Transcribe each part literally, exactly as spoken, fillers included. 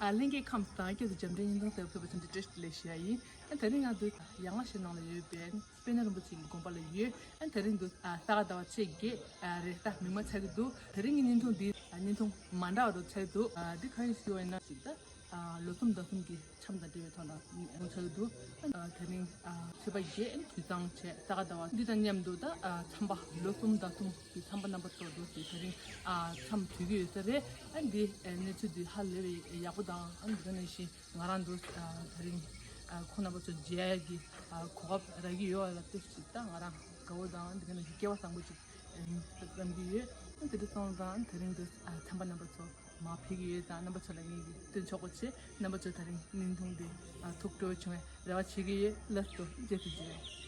ཨ། ལྷན་རྒྱས་ཁམས་བཟང་། ཁྱེད་ཚོ་འཇམ་དྲལ་བརྙན་ཐུང་གསར་པར་ཕེབས་པ་དང་བཀྲ་ཤིས་བདེ་ལེགས་ཞུ་ཡ་ཡིན། ཨ། དེ་རིང་ང་ཚོ་ཡང་ལ་ཤོད་ནང་ལ་ཡོད་པའི་དཔལ་ནོར་རིན་པོ་ཆེའི་དགོན་པ་ལ་ཡོད། ཨ། དེ་རིང་འདུག་ཨ། ས་ག་ཟླ་བ་ཚེས་བརྒྱད། ཨ། རེད། ད་མིག་དམར་ཆགས་ཀྱི་འདུག་དེ་རིང་གི་བརྙན་ཐུང་འདི། ཨ། བརྙན་ཐུང་མ་འདྲ་བ་འདྲ་ཆགས་ཀྱི་འདུག་ཨ། འདི་གང་ཡིན་ཞུ་བ་ཡིན་ན་ཅིག་ད། ཨ། ལོ་གསུམ་ཟླ་གསུམ་གྱི་འཆམ་དང་འབྲེལ་བའི་ཐོག་ནས་ཡོང་ཆགས་ཀྱི་འདུག་ཨ། དེ་རིང་ཨ། ཚེས་པ་བརྒྱད། དུས་བཟང་བྱས། ས་ག་ཟླ་བ་འདི་དང་མཉམ་དུ་ད། ཨ། འཆམ་པ་ལོ་གསུམ་ཟླ་གསུམ་གྱི་འཆམ་པ་རྣམ་པ་ཚོ་འདུག་སེ་དེ་རིང་། ཨ། འཆམ་དུས་ཀྱི་ཡོད་ས་རེད། ཨ། འདི། ཨ། གནས་ཚུལ་འདི་ཧ་ལས་པའི་ཡག་པོ་དང་། ཨ། འདི་ག་ནང་བཞིན་ང་རང་འདུག་ཨ། དེ་རིང་། ཨ། ཁོང་རྣམ་པ་ཚོ་མཇལ་ཡ་གི། ཨ། གོ་སྐབས་རག་གི་ཡོད་པ་ལ་ལྟོས་ཤིག་ད་ང་རང་དགའ་བོ་དང་། འདི་ག་ནང་བཞིན་སྐལ་བ་བཟང་པོ་ཅིག་ཨ། བསམ་གྱི་ཡོད། ཨ། དེ་འདྲ་སོང་ཙང་དེ་རིང་འདུག་ཨ། འཆམ་པ་རྣམ་པ་ཚོ་མར་ཕེབས་ཀྱི་ཡོད་ཙང་། རྣམ་པ་ཚོ་ལ་ངེད་ཀྱིས་སྟོན་ཆོག་པ་བྱེད། རྣམ་པ་ཚོས་དེ་རིང་བརྙན་ཐུང་འདི། ཨ། ཐུགས་སྤྲོ་བྱུང་བའི་རེ་བ་བྱེད་ཀྱི་ཡོད། ལགས་སོ། རྗེས་སུ་མཇལ།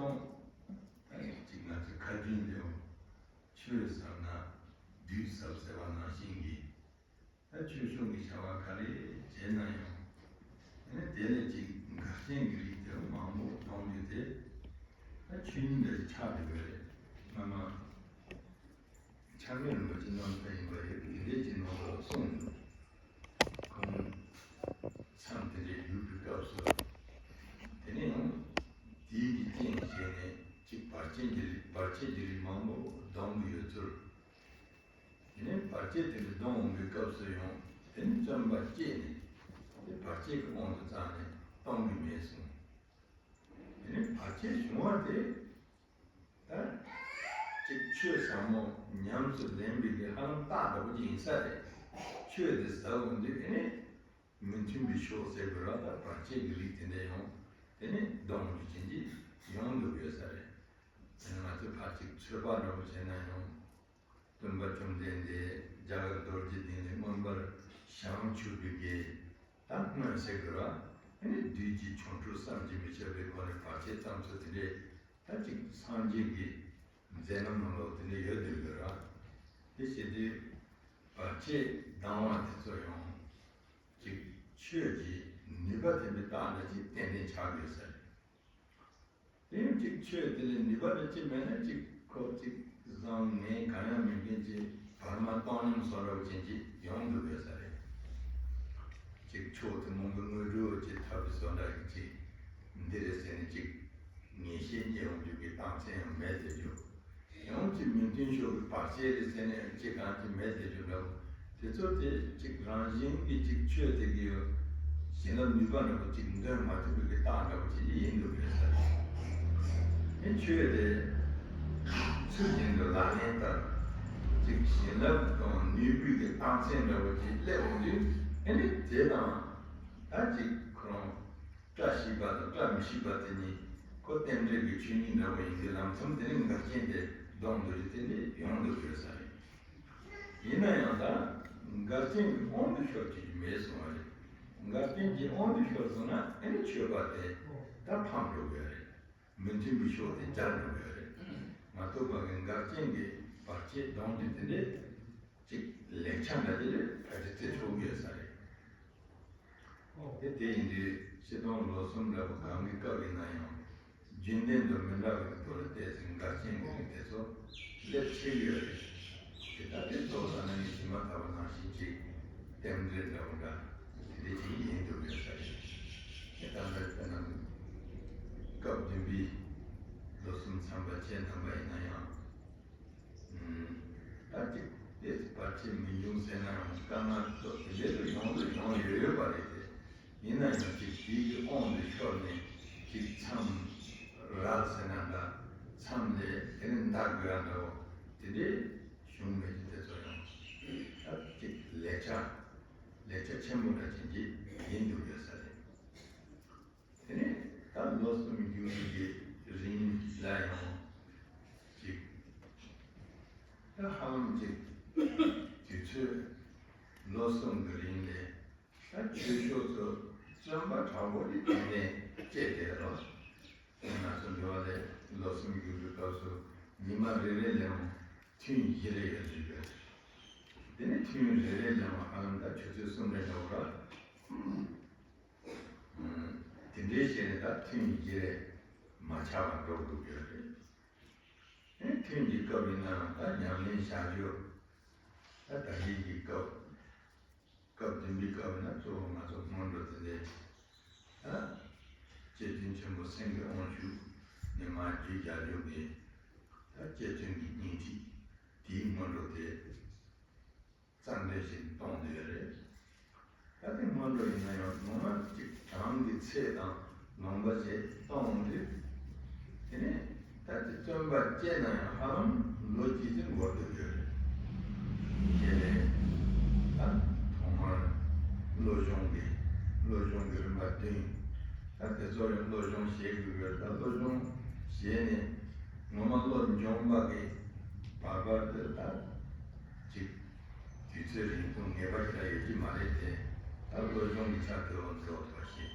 ད་ཅིག་ང་ཚོའི་ཁ་རྒྱུན་ལས་ཆོས་ཟབ་ན་བདུད་ཟབ་ཟེར་བ་ནང་བཞིན་གྱི། ད་ཆོས་ཕྱོགས་ཀྱི་བྱ་བ་ག་རེ་བྱས་ན་ཡང་། ཨ་ནི་དེ་ལས་ཅིག་འགལ་རྐྱེན་གྱི་རིགས་དེ་མང་པོ་གཏོང་རྒྱུ་དེ། ད་ཆོས་ཉིད་འདི་ཆགས་འགྲོ་གི་རེད། སྔ་མ་ཆགས་མེད་རིན་པོ་ཆེ་རྣམ་ཐར་ཡིན་པ་ཡོད། དེ་འདྲའི་ཅིག་ནང་དུ་གསུངས་འདུག་ཁོང་མཚམས་དེ་འདྲའི་བཞུགས་པའི་སྐབས་སུ། དེ་ནས་ཡང་དེའི་གི་རྐྱེན་བྱས་ནས་ཅིག་བར་ཆད་ཀྱི་རིགས་བར་ཆད་ཀྱི་རིགས་མང་པོ་གཏོང་གི་ཡོད་ཚུལ། དེ་ནས་བར་ཆད་དེ་འདྲ་གཏོང་འོང་བའི་སྐབས་སུ་ཡང་དེ་ནས་བརྩོན་པ་བསྐྱེད་ནས་དེ་བར་ཆད་ཀྱི་དབང་དུ་བཏང་ནས་གཏོང་གི་མེད་གསུངས། དེ་ནས་བར་ཆད་བྱུང་བ་དེ་ད་ཅིག་ཆོས་ཟབ་མོ་ཉམས་སུ་ལེན་པའི་གི་ཧ་ལམ་རྟགས་འདྲ་པོ་ཅིག་ཡིན་ས་རེད། ཆོས་དེ་ཟབ་འོང་དུས་དེ་ནས་མི་མཐུན་པའི་ཕྱོགས་ཟེར་དགོས་ར། ད་བར་ཆད་ཀྱི་རིགས་དེ་འདྲ་ཡང་དེ་ནས་གཏོང་རྒྱུ་ཅན་གྱི་ཡོང་འདུག་ཡོད་ས་རེད། དེ་ནས་ང་ཚོས་ཕར་ཅིག་ཚོད་དཔག་འདྲ་པོ་བྱས་ན་ཡང་། སྟོན་པ་བཅོམ་ལྡན་འདས་རྒྱ་གར་རྡོ་རྗེ་གདན་ལས་མངོན་པར་བྱང་ཆུབ་པའི་གི་ད་སྔོན་ཟེར་དགོས་ར། ཨ་ནི་བདུད་ཀྱི་ཆོ་འཕྲུལ་བསམ་གྱིས་མི་ཁྱབ་པའི་སྒོ་ནས་བར་ཆད་གཏམ་ཚོ་དེ་འདྲས་ད་ཅིག་སངས་རྒྱས་ཀྱི་མཛད་རྣམ་ནང་ལོགས་དེ་འདྲས་ཡོད་འདུག་གི་ར། དེ་བྱེད་དུས་བར་ཆད་ལྡང་བ་དེ་ཚོ་ཡང་ཅིག་ཆོས་ཀྱི་ནུས་པ་ལྡན་པའི་རྟགས་འདྲ་ཅིག་ཏན་ཏན་ཆགས་ཡོད་ས་རེད། དེ་ཡང་གཅིག་ཆོས་དེ་ལས་ནུས་པ་འདྲ་ཅིག་མེད་ན་གཅིག་ཁོ་གཅིག་བཟང་ངན་གང་ཡང་མེད་མཁན་གྱི་བར་མ་སྟོང་ཉམས་བཟོ་འདྲ་བོ་ཅན་གྱི་ཡོང་འདུག་ཡོད་ས་རེད། གཅིག་ཕྱོགས་དེ་མང་པོའི་དངོས་གྲུབ་ཀྱི་ཐབས་བཟོ་འདྲ་གཅིག་འདི་རེད་ཟེར་ནས་གཅིག་ངེས་ཤེས་སྐྱེ་ཡོང་རྒྱུ་གི་རྟགས་མཚན་ཡང་མེད་ཟེར་རྒྱུ། ཡང་གཅིག་མི་མཐུན་ཕྱོགས་ཀྱི་བར་ཆད་རེད་ཟེར་ནས་གཅིག་གང་གཅིག་མེད་ཟེར་རྒྱུ་འདྲ་བོ། དེ་ཚོ་དེ་གཅིག་རང་བཞིན་གྱིས་གཅིག་ཆོས་དེ་གི་བྱིན་རླབས་ནུས་པ་འདྲ་པོ་གཅིག་འདོན་མ་ཐུབ་པའི་གི་རྟགས་འདྲ་པོ་ཅིག་ཡིན་འདུག་ཡོད་ས་རེད། ཨེ་ཆོས་དེ་ཚུལ་བཞིན་དུ་ལག་ལེན་བསྟར། གཅིག་བྱིན་རླབས་དང་ནུས་པའི་གི་རྟགས་མཚན་འདྲ་པོ་ཅིག་སླེབས་འོང་དུས་ཨེ་ནི་དེ་དང་ད་གཅིག་ཁོ་རང་བཀྲ་ཤིས་པ་དང་བཀྲ་མི་ཤིས་པ་དེ་གཉིས་ཁོ་རྟེན་འབྲེལ་གྱི་ཆོས་ཉིད་འདྲ་པོ་ཡིན་དུས་ལམ་མཚམས་དེ་ནས་འགལ་རྐྱེན་དེ་ལྡོག་འདུག་རྒྱུ་དེ་འདྲ་ཡོང་འདུག་ཡོད་ས་རེད། ཡིན་ན་ཡང་ད་འགལ་རྐྱེན་གྱི་དབང་དུ་ཤོར་རྒྱུ་མེད་གསུང་བ་རེད། འགལ་རྐྱེན་གྱི་དབང་དུ་ཤོར་སོང་ན་ཨེ་ནི་ཆོས་པ་དེ་ད་ཕམ་འགྲོ་གི་རེད། མི་མཐུན་པའི་ཕྱོགས་དེ་འབྱར་འགྲོ་གི་རེད། མ་ཐུབ་པ་གི་འགལ་རྐྱེན་གྱི་བར་ཆད་སྡོང་རྒྱུ་དེ་འདྲས་ཅིག་ལེགས་ཆ་འདྲ་ཅིག་རེད། ཕལ་ཆེར་ཚེ་ཆོག་གི་ཡོད་ས་རེད། དེ་དེ་ཡིན་དུས་སྤྱིར་བཏང་ལོ་གསུམ་འདྲ་པོ་གང་གི་སྐབས་ཡིན་ན་ཡང་རྒྱུན་ལྡན་དུ་མི་འདྲ་བའི་ཐོག་ལ་བལྟས་ཚེ་འགལ་རྐྱེན་གྱི་རིགས་དེ་ཚོ་སླེབས་ཆེ་གི་ཡོད་རེད། དེ་ལྟ་དེ་ཚོ་ལ་ན་ནི་ཇི་མ་ཐག་པ་ནང་བཞིན་ཅིག་རྟེན་འབྲེལ་འདྲ་པོ་འདྲ་དེ་འདྲ་ཅིག་ཡིན་འདུག་ཡོད་ས་རེད། དེ་ལྟ་ན་དཔེར་ན་སྐབས་བདུན་པའི་ལོ་གསུམ་མཚམས་པ་ཁྱེད་རྣམ་པ་ཡིན་ན་ཡང་། ད་ཅིག་ཏོག་ཙམ་བར་ཆད་མི་འབྱུང་ཟེར་ན་ཡང་དཀའ་ངལ་ཏོག་ཙམ་རེ་རེ་ཡོང་རེ་ཡོང་ཡོད་ཡོད་པ་རེད་དེ། ཡིན་ན་ཡང་ཅིག་དེའི་གི་དབང་དུ་ཤོར་ནས་ཅིག་མཚམས་རལ་ཟེར་ན་འདྲ། མཚམས་ལས་དེ་ནས་འདའ་དགོས་ཡ་འདྲ་བོ་དེ་འདྲའི་བྱུང་མེད་ཀྱི་དེ་ཚོ་ཡང་ད་ཅིག་ལེགས་ཆ་ལེགས་ཆ་ཆེན་པོ་འདྲ་ཅན་ཅིག་ཡིན་འདུག་ཡོད་ས་རེད། དེ་ནས་ད་ལོ་གསུམ་བཞུགས་པའི་རིང་ལ་ཡང་ཅིག་ད་ཧ་ལམ་ཅིག་དུས་ཚོད་ལོ་གསུམ་གྱི་རིང་ལ་ད་ཆོས་ཕྱོགས་སུ་བརྩོན་པ་དྲག་པོ་ཞིག་དེ་ནས་སྐྱེས་ཏེ་རོ། ང་ཚོ་འདི་བ་ལས་ལོ་གསུམ་བཞུགས་པའི་སྐབས་སུ་ཉི་མ་རེ་རེ་ལ་ཡང་ཐུན་བཞི་རེ་ཡོད་ཅིག་ཡོད། དེ་ནས་ཐུན་རེ་རེ་ལ་ཡང་ཧ་ལམ་ད་ཆུ་ཚོད་གསུམ་རེ་འདྲ་བོ་ར། དེ་འདྲའི་ཞིག་ནས་ད་ཐུན་བཞི་རེ་མ་ཆག་པར་འགྲོ་དགོས་ཀྱི་ཡོད་རེད། ཨེ་ཐུན་གྱི་སྐབས་ཡིན་ན་ད་ཉམས་ལེན་བྱ་རྒྱུ། ད་ད་གིན་གྱི་སྐབས། སྐབས་བདུན་པའི་སྐབས་ཡིན་ན་གཙོ་བོ་ང་ཚོ་སྔོན་འགྲོ་དེ་འདྲའི་ད་སྐྱེ་བདུན་ཆེན་པོ་སེང་གེ་དབང་ཕྱུག་ནས་མར་རྒྱུད་རྒྱ་མཚོ་གི་ད་སྐྱེ་བདུན་གྱི་སྙིང་ཐིག་དེའི་སྔོན་འགྲོ་དེ། རྩ་འགྲེལ་ཞིག་གཏོང་འདོད་རེད། ད་དེ་སྔོན་འགྲོ་ཡིན་ན་ཡང་ངོ་མ་གཅིག་གྲངས་ཀྱི་ཚད་དང་ལོངས་པ་བཅས་གཏོང་འོང་དུས། དེ་ནས་ད་དེ་བརྩོན་པ་བསྐྱེད་ན་ཡང་ཧ་ལམ་ལོ་གཅིག་ཙམ་འགོར་འདོད་ཡོད་རེད། དེ་ནས་ད་ཐོག་མར་བློ་སྦྱོང་གི་བློ་སྦྱོང་གི་རིམ་པ་བདུན། ད་དེ་ཚོ་ཡང་བློ་སྦྱོང་བྱེད་དགོས་ཡོད། ད་བློ་སྦྱོང་བྱས་ནས་ངོ་མ་བློ་འབྱོངས་པ་གི་བར་བར་དུ་ད་ཅིག་དུས་ཚོད་རིང་ཐུང་ངེས་པ་ཞིག་ལ་ཡོད་ཀྱི་མ་རེད་དེ། ད་བློ་སྦྱོང་གི་ཆ་དེ་འོག་འགྲོ་ཐུབ་པ་ཞིག་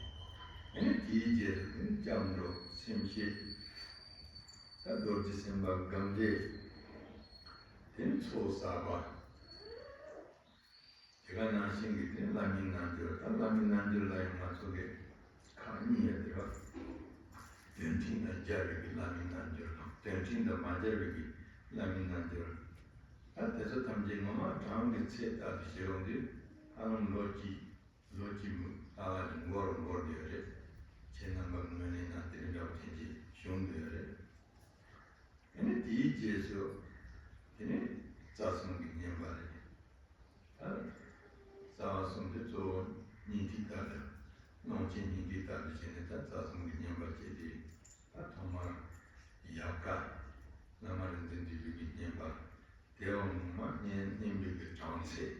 ཨ་ནི་དེའི་རྗེས་སུ་དེ་ནི་སྐྱབས་འགྲོ་སེམས་བསྐྱེད། ད་རྡོ་རྗེ་སེམས་དཔའ་སྒོམ་བཟླས། དེ་ནས་ཚོགས་བསགས་པ། དེ་ག་ནང་བཞིན་གྱི་དེ་བླ་མའི་རྣལ་འབྱོར། ད་བླ་མའི་རྣལ་འབྱོར་ལ་ཡང་ང་ཚོ་གི་ཁག་གཉིས་ཡོད་དེ་བ། དོན་ཕྲིན་དང་སྦྱར་བའི་གི་བླ་མའི་རྣལ་འབྱོར་དང་། དོན་ཕྲིན་དང་མ་སྦྱར་བའི་གི་བླ་མའི་རྣལ་འབྱོར། ད་དེ་ཚོ་ཐམས་ཅད་ངོ་མ་གྲངས་ཀྱི་ཚད་ལྟར་དུ་བྱེད་ཡོང་དུས། ཧ་ལམ་ལོ་གཅིག་ལོ་གཅིག་མུ་ལྷག་ལྷག་ཅིག་འགོར་འགོར་བསྡད་ཡོད་རེད། ཁྱེད་རྣམ་པ་ངོས་ནས་ན་དེ་འདྲ་འདྲ་བོ་ཐེངས་གཅིག་བྱུང་བསྡད་ཡོད་རེད། དེ་ནས་དེའི་རྗེས་སུ་དེ་ནས་རྩ་གསུམ་གྱི་བསྙེན་པ་རེད། ད་རྩ་བ་གསུམ་དེ་གཙོ་བོ་སྙིང་ཐིག་ལྟར་དང་། སྣང་མཆེད་སྙིང་ཐིག་ལྟར་དུ་བྱས་ནས། ད་རྩ་གསུམ་གྱི་བསྙེན་པ་བྱས་ཏེ། ད་ཐོག་མར་ཡལ་ག་བླ་མ་རིག་འཛིན་བདུད་འཇོམས་ཀྱི་བསྙེན་པ། དེ་བ་ངོ་མ་བསྙེན་བསྙེན་པའི་གི་གྲངས་ཚད།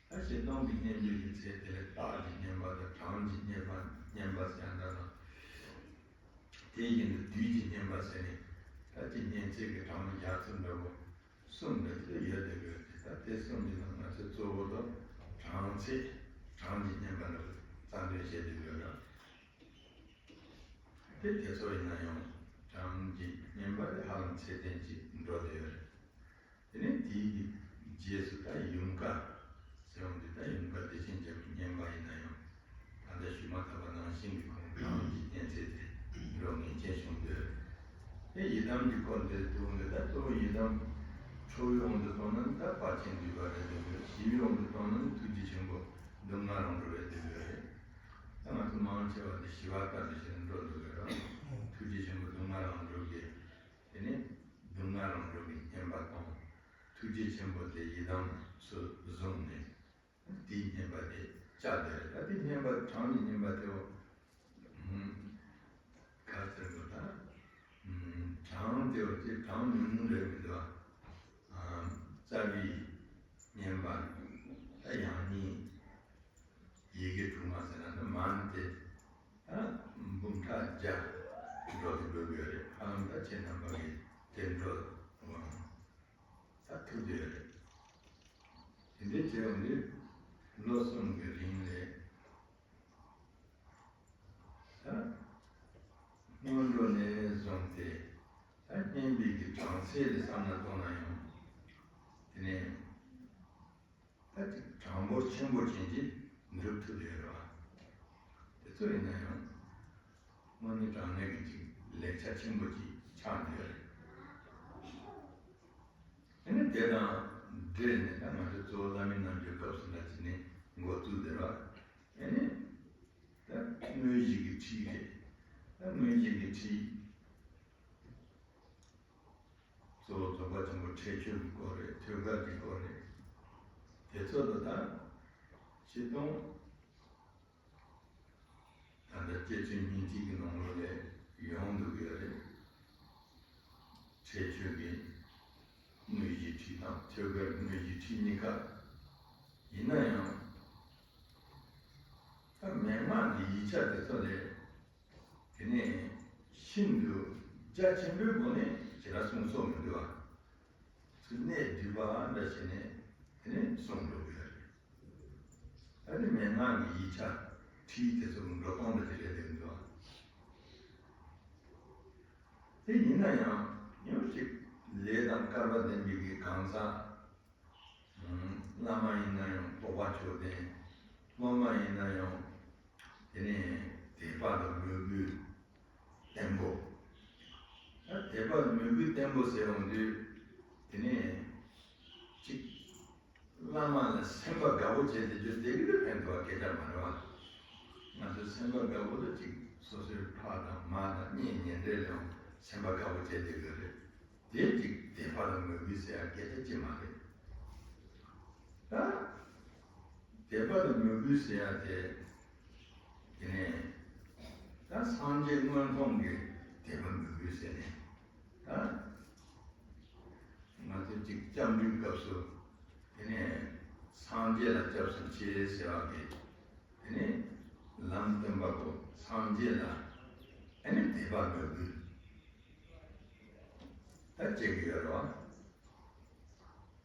ད་བྱེད་སྟངས་ཀྱི་བསྙེན་པའི་གི་ཚད་དེ་ལ་རྟགས་ཀྱི་བསྙེན་པ་དང་། གྲངས་ཀྱི་བསྙེན་པ། བསྙེན་པ་ཟེར་ཡ་འདྲ་དང་། དེ་བཞིན་དུ་དུས་ཀྱི་བསྙེན་པ་ཟེར་ནས། ད་ཅིག་བསྙེན་ཚད་ཀྱི་གྲངས་ཀྱི་རྒྱ་མཚོ་འདྲ་བོ་གསུམ་འདྲ་ཅིག་ཡོད་བསྡད་ཡོད་དེ། ད་དེ་གསུམ་གྱི་ནང་ང་ཚོས་གཙོ་བོ་དང་གྲངས་ཚད། གྲངས་ཀྱི་བསྙེན་པ་འདྲ་བོ་རྩ་འདོན་བྱས་བསྡད་ཡོད་ར། དེ་དེ་ཚོ་ཡིན་ན་ཡང་གྲངས་ཀྱི་བསྙེན་པ་དེ་ཧ་ལམ་ཚད་ལྡན་ཅིག་འགྲོ་བསྡད་ཡོད་རེད། དེ་ནས་དེའི་རྗེས་སུ་ད་ཡུངས་ཀར་ཟེར་བ་འདི། ད་ཡུངས་ཀར་བདེ་ཆེན་རྒྱལ་པོའི་བསྙེན་པ་ཡིན་ན་ཡང་། ད་ལྟ་ཞུས་མ་ཐག་པ་ནང་བཞིན་གྱི་ཁོང་གྲངས་ཀྱི་བསྙེན་ཚད་དེ་འགྲོ་ངེས་ཅན་བྱུང་འདུག། དེ་ཡི་དམ་གྱི་སྐོར་དེ་དུ་འདི། ད་གཙོ་བོ་ཡི་དམ་ཁྲོ་བོའི་དབང་དུ་བཏང་ན་ད་དཔལ་ཆེན་འདུས་པ་རེད་འདུག་གི། ཞི་བའི་དབང་དུ་བཏང་ན་ཐུགས་རྗེ་ཆེན་པོ་མདོ་མངའ་རིང་འགྲོ་རེད་འདུག་གི་རེད། ད་ང་ཚོ་མང་ཆེ་བ་དེ་ཞི་བ་ལྟ་བུ་ཞིག་འགྲོ་འདུག་གི་རེད། ཐུགས་རྗེ་ཆེན་པོ་མདོ་མངའ་རིང་འགྲོ་གི། དེ་ནས་མདོ་མངའ་རིང་འགྲོ་གི་བསྙེན་པ་དང་། ཐུགས་རྗེ་ཆེན་པོ་དེ་ཡི་དམ་སུ་བཟུང་ནས་དེའི་བསྙེན་པ་དེ་བཅའ་དེ་རེད། ད་དེ་བསྙེན་པ་གྲངས་ཀྱི་བསྙེན་པ་དེའོ། ཧུམ། ག་ཟེར་དགོས་ད། ཧུམ། གྲངས་དེའོ་དེ་གྲངས་མི་མང་རེད་མི་འདུག་ཨ། རྩ་བའི་བསྙེན་པ་ད་ཡང་སྙིང་ཡི་གེ་དྲུག་མ་ཟེར་ན་ནི་མན་དེ། ད་འབུམ་ཕྲག་བརྒྱ་འགྲོ་དུ་འགྲོ་གི་ཡོད་རེད། ཧ་ལམ་ད་ཁྱེད་རྣམ་པ་གིས་དེ་འགྲོ་འོང་ད་ཐུབ་ཀྱི་ཡོད་རེད། དེ་འདྲའི་བྱས་ཡོང་དུས་ལོ་གསུམ་གྱི་རིང་ལ། ད་སྔོན་འགྲོ་ནས་བཟུང་སྟེ་ད་བསྙེན་པའི་གི་གྲངས་ཚད་ལ་བསམ་བློ་གཏོང་ན་ཡང་། དེ་ནས། ད་ཅིག་གྲངས་འབོར་ཆེན་པོ་ཅན་ཅིག་འགྲུབ་ཐུབ་ཡོད་རེད་བ། དེ་ཚོ་ཡིན་ན་ཡང་དངོས་གནས་དྲང་གནས་ཀྱི་ཅིག་ལེགས་ཆ་ཆེན་པོ་ཅིག་ཆགས་ཡོད་རེད། དེ་ནས་དེ་དང་འབྲེལ་ནས་ད་ང་ཚོ་གཙོ་བོ་བླ་མའི་རྣལ་འབྱོར་སྐབས་སུ་འདྲ་བྱས་ནས་འགོ་བཙུགས་བསྡད་རེད་བ། དེ་ནས་ད་དངོས་གཞི་གི་ཁྲིད་རེད། ད་དངོས་གཞི་གི་ཁྲིད། གཙོ་བོ་རྫོགས་པ་ཆེན་པོ་ཁྲེགས་ཆོད་ཀྱི་སྐོར་རེད། ཐོད་རྒལ་གྱི་སྐོར་རེད། དེ་ཚོ་ལ་ད་ཆེ་མཐོང་ད་ལྟ་སྐྱེ་ཚུལ་སྙིང་ཐིག་གི་ནང་ལོགས་ལ་ཡོང་འདུག་གི་རེད། ཁྲེགས་ཆོད་ཀྱི་དངོས་གཞི་ཁྲིད་དང་ཐོད་རྒལ་དངོས་གཞི་ཁྲིད་གཉིས་ཀ། ཡིན་ན་ཡང་ད་མན་ངག་གི་ཡིག་ཆ་དེ་ཚོ་ལས། དེ་ནས་ཤིན་ཏུ་རྒྱ་ཆེན་པོའི་སྒོ་ནས་ཞེ་དྲག་གསུངས་སོགས་མི་འདུག་བ། ཚུར་གནད་བསྡུས་པ་འདྲ་བྱས་ནས་དེ་ནས་གསུངས་འགྲོ་གི་རེད། ད་ནི་མན་ངག་གི་ཡིག་ཆ་ཁྲིད་དེ་ཚོ་འགྲོ་སྟངས་འདྲ་ཅིག་རེད་འདུག་འདུག་བ། དེ་ཡིན་ན་ཡང་ཉུང་ཞིག་ལས་དང་སྐལ་པ་ལྡན་པའི་གི་གང་ཟག་བླ་མ་ཡིན་ན་ཡང་རྟོགས་པ་མཆོག་ལྡན། སློབ་མ་ཡིན་ན་ཡང་དེ་ནས་དད་པ་དང་མོས་གུས་བརྟན་པོ། ད་དད་པ་དང་མོས་གུས་བརྟན་པོ་ཟེར་ཡོང་དུས། དེ་ནས་གཅིག་བླ་མ་ལ་སེམས་པ་དགའ་པོ་བྱས་ཏེ་རྒྱུ་དེ་གི་ཕན་ཐོགས་སྐད་ཆ་མ་རེད་བ། ང་ཚོའི་སེམས་པ་དགའ་པོ་ལ་གཅིག་སོ་སོའི་ཕ་དང་མ་དང་གཉེན་ཉེ་འབྲེལ་ལ་ཡང་སེམས་པ་དགའ་པོ་བྱས་ཏེ་གི་རེད། དེ་གཅིག་དད་པ་དང་མོས་གུས་ཟེར་ཡ་སྐད་ཆ་གཅིག་མ་རེད། ད་དད་པ་དང་མོས་གུས་ཟེར་ཡ་དེ། དེ་ནས་ད་སངས་རྒྱས་མངོན་མཐོང་གི་དད་པ་མོས་གུས་ཟེར་ནས། ད་ང་ཚོ་གཅིག་སྐྱབས་འགྲོའི་སྐབས་སུ། དེ་ནས་སངས་རྒྱས་ལ་སྐྱབས་སུ་མཆི་ཟེར་བ་གི། དེ་ནས་ལམ་སྟོན་པ་པོ་སངས་རྒྱས་ལ་ཨ་ནི་དད་པ་མོས་གུས་ད་བྱེད་ཀྱི་ཡོད་རེད་བ།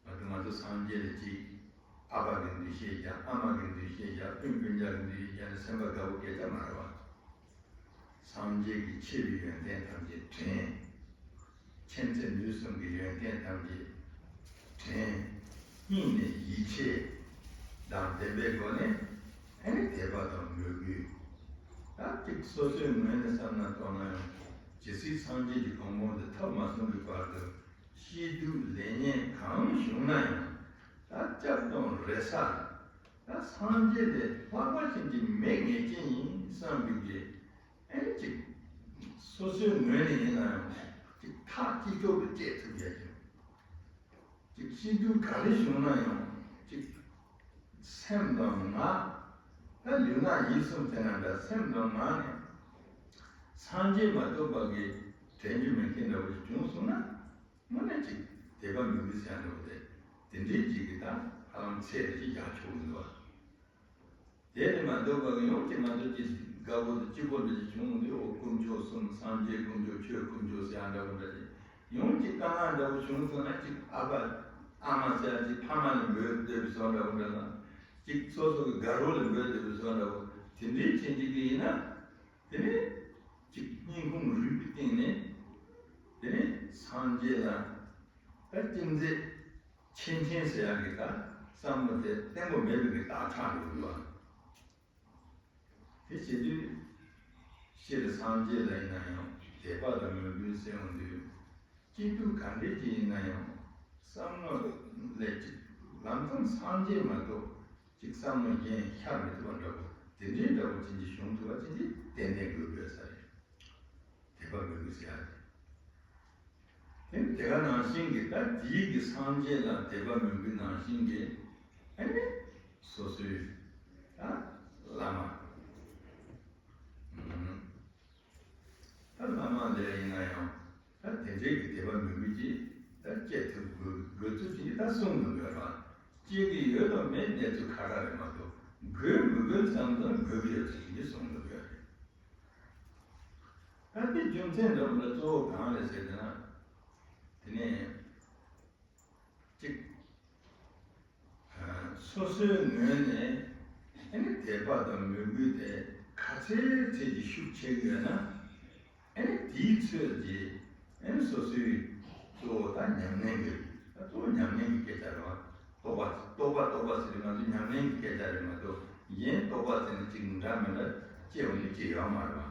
ང་ཚོ་ང་ཚོ་སངས་རྒྱས་ལ་གཅིག་ཨ་ཕ་གི་འདུ་ཤེས་བཞག་ཨ་མ་གི་འདུ་ཤེས་བཞག་སྤུན་སྤུན་ཀྱག་གི་འདུ་ཤེས་བཞག་ནས་སེམས་པ་དགའ་པོ་སྐད་ཆ་མ་རེད་བ། སངས་རྒྱས་ཀྱི་ཆེ་བའི་ཡོན་ཏན་ཐམས་ཅད་དྲན། མཁྱེན་བརྩེ་ནུས་གསུམ་གྱི་ཡོན་ཏན་ཐམས་ཅད་དྲན། སྙིང་ནས་ཡིད་ཆེས་དང་ལྡན་པའི་སྒོ་ནས་ཨ་ནི་དད་པ་དང་མོས་གུས། ད་ཅིག་སོ་སོའི་ངོས་ནས་བསམ་ན་མདོར་ན་ཡང་ཇི་སྲིད་སངས་རྒྱས་ཀྱི་གོ་འཕང་དེ་ཐོབ་མ་སོང་གི་བར་དུ་སྐྱིད་སྡུག་ལེགས་ཉེས་གང་བྱུང་ན་ཡང་ད་སྐྱབས་དང་རེ་ས། ད་སངས་རྒྱས་དེ་ལྷག་པ་ཅན་གྱི་མེད་ངེས་ཅན་ཡིན་བསམ་པའི་གི་ཨེ་ཅིག་སོ་སོའི་ངོས་ནས་ཡིན་ན་ཡང་ཅིག་ཐག་གཅིག་ཐོག་ཏུ་བཅད་ཐུབ་ཡ་ཅིག་ཅིག་སྐྱིད་སྡུག་ག་རེ་བྱུང་ན་ཡང་ཅིག་སེམས་དང་ངག་ད་ལུས་ངག་ཡིད་གསུམ་ཟེར་ན་འདྲ་སེམས་དང་ངག་ནས་སངས་རྒྱས་མ་ཐོབ་པ་གི་དྲན་རྒྱུ་མེད་མཁན་འདྲ་བོ་ཞིག་བྱུང་སོང་ན། དངོས་གནས་ཅིག་དད་པ་མོས་གུས་ཟེར་ཡ་འདྲ་བོ་དེ་དེ་འདྲའི་ཅིག་གི་ད་ཧ་ལམ་ཚད་ཅིག་ཡག་ཆོག་གི་འདུག་བ། དེ་ལས་མ་འདོད་པ་གི་ཡང་ཅིག་ང་ཚོ་ཅིག་དགའ་པོ་དང་སྐྱིད་པོ་འདྲ་ཅིག་བྱུང་འདུག་འོ་དཀོན་མཆོག་གསུམ་སངས་རྒྱས་དཀོན་མཆོག་ཆོས་དཀོན་མཆོག་ཟེར་ཡ་འདྲ་བོ་འདྲ་ཅིག་ཡང་ཅིག་དཀའ་ངལ་འདྲ་བོ་བྱུང་སོང་ན་ཅིག་ཨ་ཕ་ཨ་མ་ཟེར་ཡ་ཅིག་ཕ་མ་ལ་འབོད་སྡོད་པའི་བཟོ་འདྲ་བོ་འདྲ་དང་ཅིག་སོ་སོ་གི་དགའ་རོགས་ལ་འབོད་སྡོད་པའི་བཟོ་འདྲ་བོ་དེ་འདྲའི་བྱེད་ཅིག་གི་ཡིན་ན། དེ་ནས་ཅིག་སྙིང་ཁུང་རུས་པའི་གཏིང་ནས་དེ་ནས་སངས་རྒྱས་ལ་ད་ཅི་མཛད་ཕྱིན་ཆེན་ཟེར་ཡག་གི་ད་བསམ་བློ་དེ་བརྟན་པོ་མེད་པའི་གི་ད་ཆགས་འགྲོ་གི་འདུག་བ། དེ་བྱེད་དུས་སྤྱིར་སངས་རྒྱས་ལ་ཡིན་ན་ཡང་དད་པ་དང་མོས་གུས་ཟེར་ཡོང་དུས། སྐྱིད་སྡུག་ག་འདྲས་ཅིག་ཡིན་ན་ཡང་བསམ་བློ་ལས་ཅིག་ལམ་སང་སངས་རྒྱས་མ་གཏོགས་ཅིག་བསམ་བློ་གཞན་ཤར་མི་ཐུབ་པ་འདྲ་པོ་དེ་འདྲའི་འདྲ་པོ་ཅིག་ཅིག་བྱུང་ཐུབ་པ་ཅིག་ཅིག་ཏན་ཏན་དགོས་དགོས་ས་རེད། དད་པ་མོས་གུས་ཟེར་ཡ་དེ། དེ་དེ་ག་ནང་བཞིན་གྱི་ད་དེའི་གི་སངས་རྒྱས་ལ་དད་པ་མོས་གུས་ནང་བཞིན་གྱི་ཨ་ནི་སོ་སོའི་ད་བླ་མ། ད་བླ་མ་ལ་ཡིན་ན་ཡང་ད་དེ་འདྲའི་གི་དད་པ་མོས་གུས་ཀྱིས་ད་སྐྱེ་ཐུབ་དགོས་དགོས་ཚུལ་ཅིག་ད་གསུངས་འདུག་ཡོད་ར། སྐྱེ་གི་ཡོད་དང་མེད་གནས་ཚུལ་ཁ་ཁ་རེད་མ་གཏོགས་དགོས་མི་དགོས་བསམ་ཙང་དགོས་ཀྱི་ཡོད་ཚུལ་ཅིག་གསུངས་འདུག་ཡོད་རེད། ད་དེ་རྒྱུ་མཚན་འདྲ་པོ་ལ་གཙོ་བོ་གང་རེད་ཟེར་ན། དེ་ནས་གཅིག་སོ་སོའི་ངོས་ནས་ཨ་ནི་དད་པ་དང་མོས་གུས་དེ་ག་ཚད་ཚད་ཀྱི་ཤུགས་ཆེ་གི་ཡོད་ན། ཨ་ནི་དེའི་ཚོད་ཀྱིས་ཨ་ནི་སོ་སོའི་གཙོ་བོ་ད་ཉམས་ལེན་གྱི་ད་གཙོ་བོ་ཉམས་ལེན་གྱི་སྐད་ཆ་རེད་བ། རྟོགས་པ་རྟོགས་པ་རྟོགས་པ་ཟེར་དུས་ང་ཚོ་ཉམས་ལེན་གྱི་སྐད་ཆ་རེད་མ་གཏོགས་གཞན་རྟོགས་པ་ཟེར་ནས་ཅིག་འདྲ་མི་འདྲ་སྐྱེ་བ་ནི་ཅིག་ཡོད་མ་རེད་བ།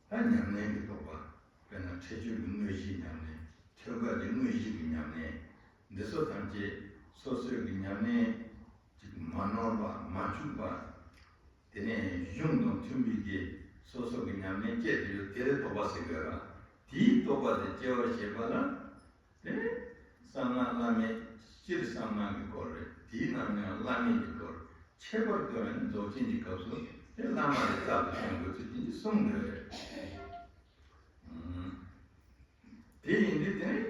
ད་ཉམས་ལེན་གྱི་རྟོགས་པ། དཔེར་ན་ཁྲེགས་ཆོད་ཀྱི་དངོས་གཞིའི་ཉམས་ལེན། ཐོད་རྒལ་གྱི་དངོས་གཞི་གི་ཉམས་ལེན། འདི་ཚོ་ཐམས་ཅད་སོ་སོའི་གི་ཉམས་ལེན་ཅིག་མ་ནོར་བ་མ་འཆུག་པ། དེ་ནས་གཞུང་དང་མཐུན་པའི་གི་སོ་སོ་གི་ཉམས་ལེན་བཅས་དེ་ཡོད་དེ་ལས་རྟོགས་པ་ཟེར་དགོས་ར། དེའི་རྟོགས་པ་དེ་སྐྱེ་བར་བྱེད་པ་ལ། དེ་ནས་གསང་སྔགས་བླ་མེད་སྤྱིར་གསང་སྔགས་ཀྱི་སྐོར་རེད། དེའི་ནང་ནས་བླ་མེད་ཀྱི་སྐོར་ཁྱད་པར་དུ་ཡང་རྫོགས་ཆེན་གྱི་སྐབས་སུ་དེ་བླ་མ་དེ་རྩལ་དུ་བྱུང་དགོས་ཚུལ་དེ་གསུངས་ཡོད་རེད། ཨང་། དེ་ཡིན་དུས་དེ་ནས་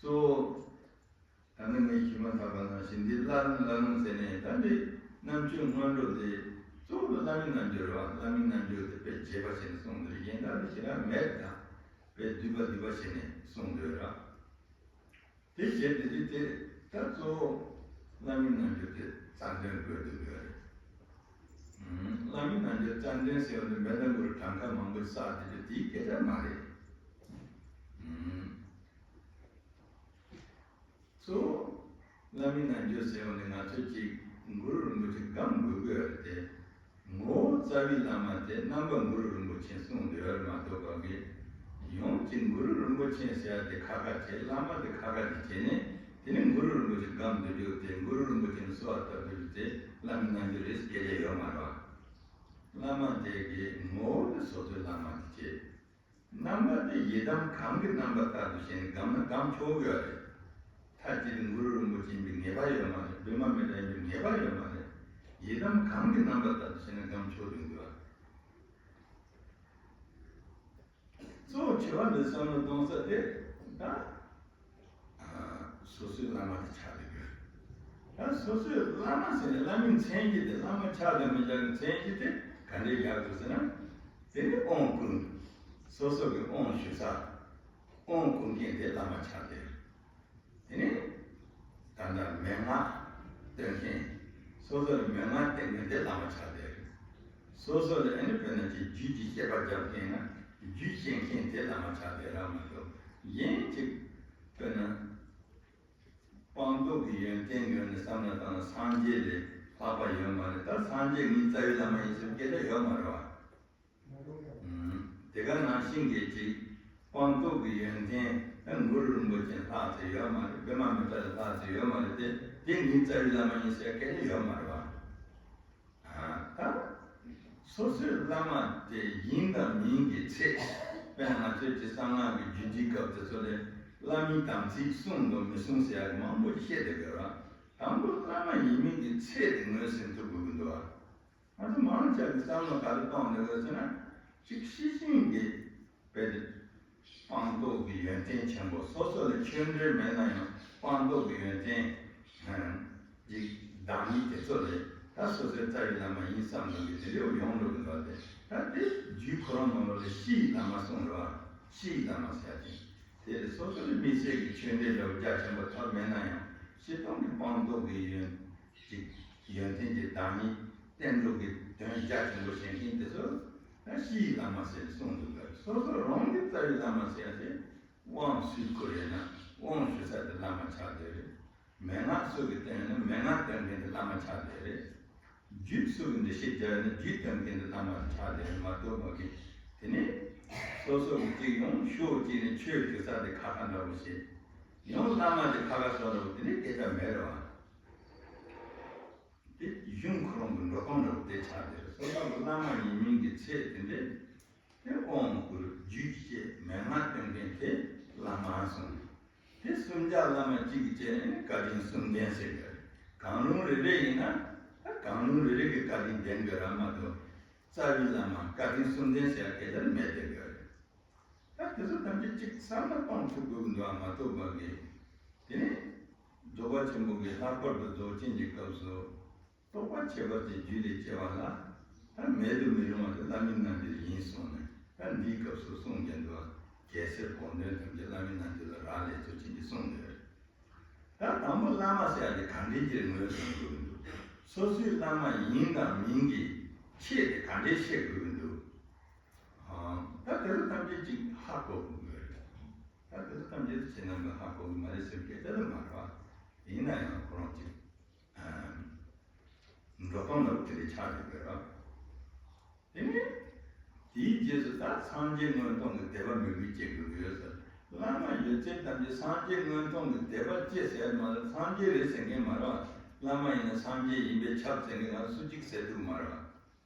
གཙོ་བོ་ད་ནི་ངས་ཞུས་མ་ཐག་པ་ནང་བཞིན་འདི་བླ་རུང་བླ་རུང་ཟེར་ནས་ད་འདི་རྣམ་དཔྱོད་སྔོན་འགྲོ་དེ་གཙོ་བོ་བླ་མའི་རྣལ་འབྱོར་རེད་བ། བླ་མའི་རྣལ་འབྱོར་དེ་དཔེ་རྒྱས་པ་བྱས་ནས་གསུངས་འདུག་གཞན་དག་ནི་ཞེ་དྲག་མེད་ད། དཔེ་བསྡུས་པ་བསྡུས་པ་བྱས་ནས་གསུངས་འདུག་ར། དེ་བྱས་དེ་དུས་དེ་ད་གཙོ་བོ་བླ་མའི་རྣལ་འབྱོར་དེ་རྩ་འདོན་དགོས་འདུག་ཡོད་རེད། ཨང་། བླ་མའི་རྣལ་འབྱོར་རྩ་འདོན་ཟེར་བ་ནི་མེ་མདའ་གུ་རུ་གྲངས་ཀ་མང་པོ་བསགས་དེ་དུས་དེའི་སྐད་ཆ་མ་རེད། ཨང་། གཙོ་བོ་བླ་མའི་རྣལ་འབྱོར་ཟེར་བ་ནི་ང་ཚོས་ཅིག་གུ་རུ་རིན་པོ་ཆེ་སྒོམ་དགོས་ཀྱི་ཡོད་རེད་དེ། ངོ་བོ་རྩ་བའི་བླ་མ་དེ་རྣམ་པ་གུ་རུ་རིན་པོ་ཆེ་གསུངས་འདུག་ཡོད་རེད་མ་གཏོགས་གང་གི་ཡང་ཅིག་གུ་རུ་རིན་པོ་ཆེ་ཟེར་ཡ་དེ་ཁ་ཁ་བྱས། བླ་མ་དེ་ཁ་ཁ་དེ་བྱས་ནས་དེ་ནི་གུ་རུ་རིན་པོ་ཆེ་སྒོམ་སྡོད་རྒྱུ་དེ་གུ་རུ་རིན་པོ་ཆེ་ནི་གསོལ་བ་བཏབ་སྡོད་རྒྱུ་དེ་བླ་མའི་རྣལ་འབྱོར་རེད་ཟེར་སྐད་ཆ་ཡོད་མ་རེད་བ། བླ་མ་དེ་གི་ངོ་བོ་དེ་སོ་སོའི་བླ་མ་དེ་བྱས། རྣམ་པ་དེ་ཡི་དམ་གང་གི་རྣམ་པ་ལྟར་དུ་བྱས་ནས་སྒོམ་ན་སྒོམ་ཆོག་གི་ཡོད་རེད། མཐའ་གཅིག་ཏུ་གུ་རུ་རིན་པོ་ཆེ་ཡིན་པའི་ངེས་པ་ཡོད་མ་རེད། སྒྲོལ་མ་མི་འདྲ་ཡིན་པའི་ངེས་པ་ཡོད་མ་རེད། ཡི་དམ་གང་གི་རྣམ་པ་ལྟར་དུ་བྱས་ནས་སྒོམ་ཆོག་དུ་འདུག་ཨ། གཙོ་བོ་ཆེ་བ་འདི་བསམ་བློ་གཏོང་ས་དེ་ད་སོ་སོའི་བླ་མ་དེ་ཆགས་བསྡད་ཡོད། ད་སོ་སོའི་བླ་མ་ཟེར་ནས་བླ་མའི་མཚན་གཞི་དེ་བླ་མ་ཆགས་བསྡད་མི་ཆགས་ཀྱི་མཚན་གཞི་དེ་ག་འདྲས་ཡག་འདུག་ཟེར་ན། དེ་ནི་དབང་བསྐུར། སོ་སོ་གི་དབང་ཞུ་ས། དབང་བསྐུར་མཁན་དེ་བླ་མ་ཆགས་བསྡད་ཡོད། དེ་ནས་ད་ལྟ་མན་ངག་སྟོན་མཁན། སོ་སོ་ལ་མན་ངག་སྟོན་མཁན་དེ་བླ་མ་ཆགས་བསྡད་རེད། སོ་སོ་ལ་ཨ་ནི་དཔེར་ན་ཅིག་རྒྱུད་ཀྱི་བཤད་པ་རྒྱབ་མཁན་ན་རྒྱུད་བཤད་མཁན་དེ་བླ་མ་ཆགས་བསྡད་ར་མ་གཏོགས། གཞན་གཅིག་དཔེར་ན། སྤངས་རྟོགས་ཀྱི་ཡོན་ཏན་ངོས་ནས་བསམ་བློ་བཏང་ན་སངས་རྒྱས་ལས་ལྷག་པ་ཡོད་མ་རེད། ད་སངས་རྒྱས་ངའི་རྩ་བའི་བླ་མ་ཡིན་ཟེར་སྐད་ཆ་ཡོད་མ་རེད་བ། ཨུམ། དེ་ག་ནང་བཞིན་གྱི་ཅིག་སྤངས་རྟོགས་ཀྱི་ཡོན་ཏན་ད་གུ་རུ་རིན་པོ་ཆེ་ལྷག་ཙམ་ཡོད་མ་རེད། པདྨ་མི་ཏྲ་ལས་ལྷག་ཙམ་ཡོད་མ་རེད་དེ། དེ་ངའི་རྩ་བའི་བླ་མ་ཡིན་ཟེར་སྐད་ཆ་ཡོད་མ་རེད་བ། ད་སོ་སོའི་བླ་མ་དེ་ཡིན་དང་མིན་གྱི་ཚད། དཔེར་ན་ང་ཚོའི་དེ་གསང་སྔགས་ཀྱི་རྒྱུད་སྡེའི་སྐབས་དེ་ཚོ་ལས་བླ་མའི་དམ་ཚིག་སྲུང་དང་མི་སྲུང་ཟེར་ཡག་མང་པོ་བཤད་བསྡད་ཡོད་ར། དང་པོ་བླ་མ་ཡིན་མིན་གྱི་ཚད་དེ་ངོས་ཟིན་ཐུབ་དགོས་ཀྱི་འདུག་ཨ། ང་ཚོ་མང་ཆེ་གི་བསམ་བློ་ག་རེ་གཏོང་བསྡད་ཡོད་ཟེར་ན། གཅིག་ཤེས་བཞིན་གྱི་དཔེ་དེ། སྤངས་རྟོགས་ཀྱི་ཡོན་ཏན་ཆེན་པོ། སོ་སོ་ལ་ཆོས་འབྲེལ་མེད་ན་ཡང་སྤངས་རྟོགས་ཀྱི་ཡོན་ཏན་ཅིག་བདག་ཉིད་དེ་ཚོ་ལས་ད་སོ་སོའི་རྩ་བའི་བླ་མ་ཡིན་བསམ་བློ་གི་དེ་འདྲའི་ཡོང་འགྲོ་གི་འདུག་སྟེ། ད་དེ་རྒྱུད་ཁོ་རང་ནང་ལོགས་ལ་གཤིས་ཀྱི་བླ་མ་གསུངས་རེད་བ། གཤིས་ཀྱི་བླ་མ་ཟེར་ཡ་དེ། དེ་ལས་སོ་སོ་ལ་དམིགས་བསལ་གྱི་ཆོས་འབྲེལ་འདྲ་བོ་རྒྱ་ཆེན་པོ་ཐོབ་མེད་ན་ཡང་སྤྱིར་བཏང་གི་སྤངས་རྟོགས་ཀྱི་ཡོན་ཅིག་ཡོན་ཏན་གྱི་བདག་ཉིད་བསྟན་འགྲོ་གི་དོན་རྒྱ་ཆེན་པོ་བྱེད་མཁན་དེ་ཚོ་ད་གཤིས་ཀྱི་བླ་མ་ཟེར་གསུངས་འདུག་ག། སོ་སོ་རང་གི་རྩ་བའི་བླ་མ་ཟེར་ཡ་དེ་དབང་སུས་བསྐུར་ཡོད་ན་དབང་ཞུ་ས་དེ་བླ་མ་ཆགས་བསྡད་རེད། མན་ངག་སུ་གིས་བསྟན་ཡོད་ན་མན་ངག་སྟོན་མཁན་དེ་བླ་མ་ཆགས་བསྡད་རེད། རྒྱུད་སུ་གིས་འགྲེལ་བཤད་རྒྱག་ཡོད་ན་རྒྱུད་སྟོན་མཁན་དེ་བླ་མ་ཆགས་བསྡད་རེད་མ་གཏོགས་པ་གི། དེ་ནས་སོ་སོ་གི་གཅིག་ཡོང་ཕྱོགས་གཅིག་ནས་ཆོས་ཞུ་ས་དེ་ཁ་ཁ་འདྲ་བོ་ཞིག་ཡང་བླ་མ་དེ་ཁ་ཁ་སོ་འདྲ་བོ་དེ་ནས་སྐད་ཆ་མེད་རེད་བ། དེ་གཞུང་ཁོ་རང་གི་འགྲོ་སྟངས་འདྲ་བོ་དེ་ཆགས་བསྡད་རེད། སོ་སོ་གི་བླ་མ་ཡིན་མིན་གྱི་ཚད་དེ་འདྲས། དེ་དབང་བསྐུར་རྒྱུད་བཤད་མན་ངག་སྟོན་མཁན་དེ་བླ་མ་གསུངས། དེ་སུམ་བརྒྱ་བླ་མ་གཅིག་གིས་བྱས་ནས་བཀའ་དྲིན་གསུམ་ལྡན་ཟེར་གི་རེད། གང་རུང་རེ་རེ་ཡིན་ན་ད་གང་རུང་རེ་རེ་གི་བཀའ་དྲིན་ལྡན་དགོས་ར་མ་གཏོགས། རྩ་བའི་བླ་མ་བཀའ་དྲིན་གསུམ་ལྡན་ཟེར་བ་སྐད་ཆ་མེད་བསྡད་དགོས་རེད། ད་དེ་ཚོ་ཐམས་ཅད་གཅིག་བསམ་བློ་གཏོང་ཐུབ་དགོས་ཀྱི་འདུག་ཨ། མ་གཏོགས་པ་གི། དེ་ནས་རྫོགས་པ་ཆེན་པོ་གི་ལྷག་པར་དུ་རྫོགས་ཆེན་གྱི་སྐབས་སུ། རྟོགས་པ་ཁྱད་པར་ཅན་རྒྱུད་ལས་སྐྱེ་བ་ལ། ད་མེད་དུ་མི་རུང་བ་དེ་བླ་མའི་རྣལ་འབྱོར་ཡིན་གསུངས་ནས། ད་འདིའི་སྐབས་སུ་གསུངས་ཀྱི་འདུག་ག། རྒྱལ་སྲས་གོ་འདོན་ཐམས་ཅད་བླ་མའི་རྣལ་འབྱོར་ལ་རག་ལས་ཚུལ་ཅན་གྱིས་གསུངས་ཏེ། ད་དང་པོ་བླ་མ་ཟེར་ཡ་དེ་ག་འདྲའི་ཅིག་ངོས་བཟུང་དགོས་ཀྱི་འདུག། སོ་སོའི་བླ་མ་ཡིན་དང་མིན་གྱི་ཁྱད་དེ་ག་འདྲའི་ཤེས་དགོས་ཀྱི་འདུག། ཨང་། ད་དེ་ཚོ་ཐམས་ཅད་ཅིག་ཧ་གོ་དགོས་ཀྱི་རེད། ད་དེ་ཚོ་ཐམས་ཅད་ཁྱེད་རྣམ་པས་ཧ་གོ་གི་མ་རེད་ཟེར་སྐད་ཆ་དེ་མ་རེད་བ། ཡིན་ན་ཡང་ཁོ་རང་ཅིག་འགྲོ་སྟངས་ལ་དེ་འདྲ་ཆགས་ཡོད་པས་ར། དེ་ནས་དེའི་རྗེས་སུ་ད་སངས་རྒྱས་མངོན་མཐོང་གི་དད་པ་མོས་གུས་སྐྱེ་དགོས་ཀྱི་ཡོད་ཟེར། བླ་མ་ཡོད་ཚད་ཐམས་ཅད་སངས་རྒྱས་མངོན་མཐོང་གི་དད་པ་སྐྱེ་ཟེར་མ་རེད། སངས་རྒྱས་རེད་ཟེར་མཁན་མ་རེད་བ། བླ་མ་ཡིན་ན་སངས་རྒྱས་ཡིན་པས་ཁྱབ་ཟེར་མཁན་ང་སུ་གཅིག་ཟེར་ཐུབ་མ་རེད་བ།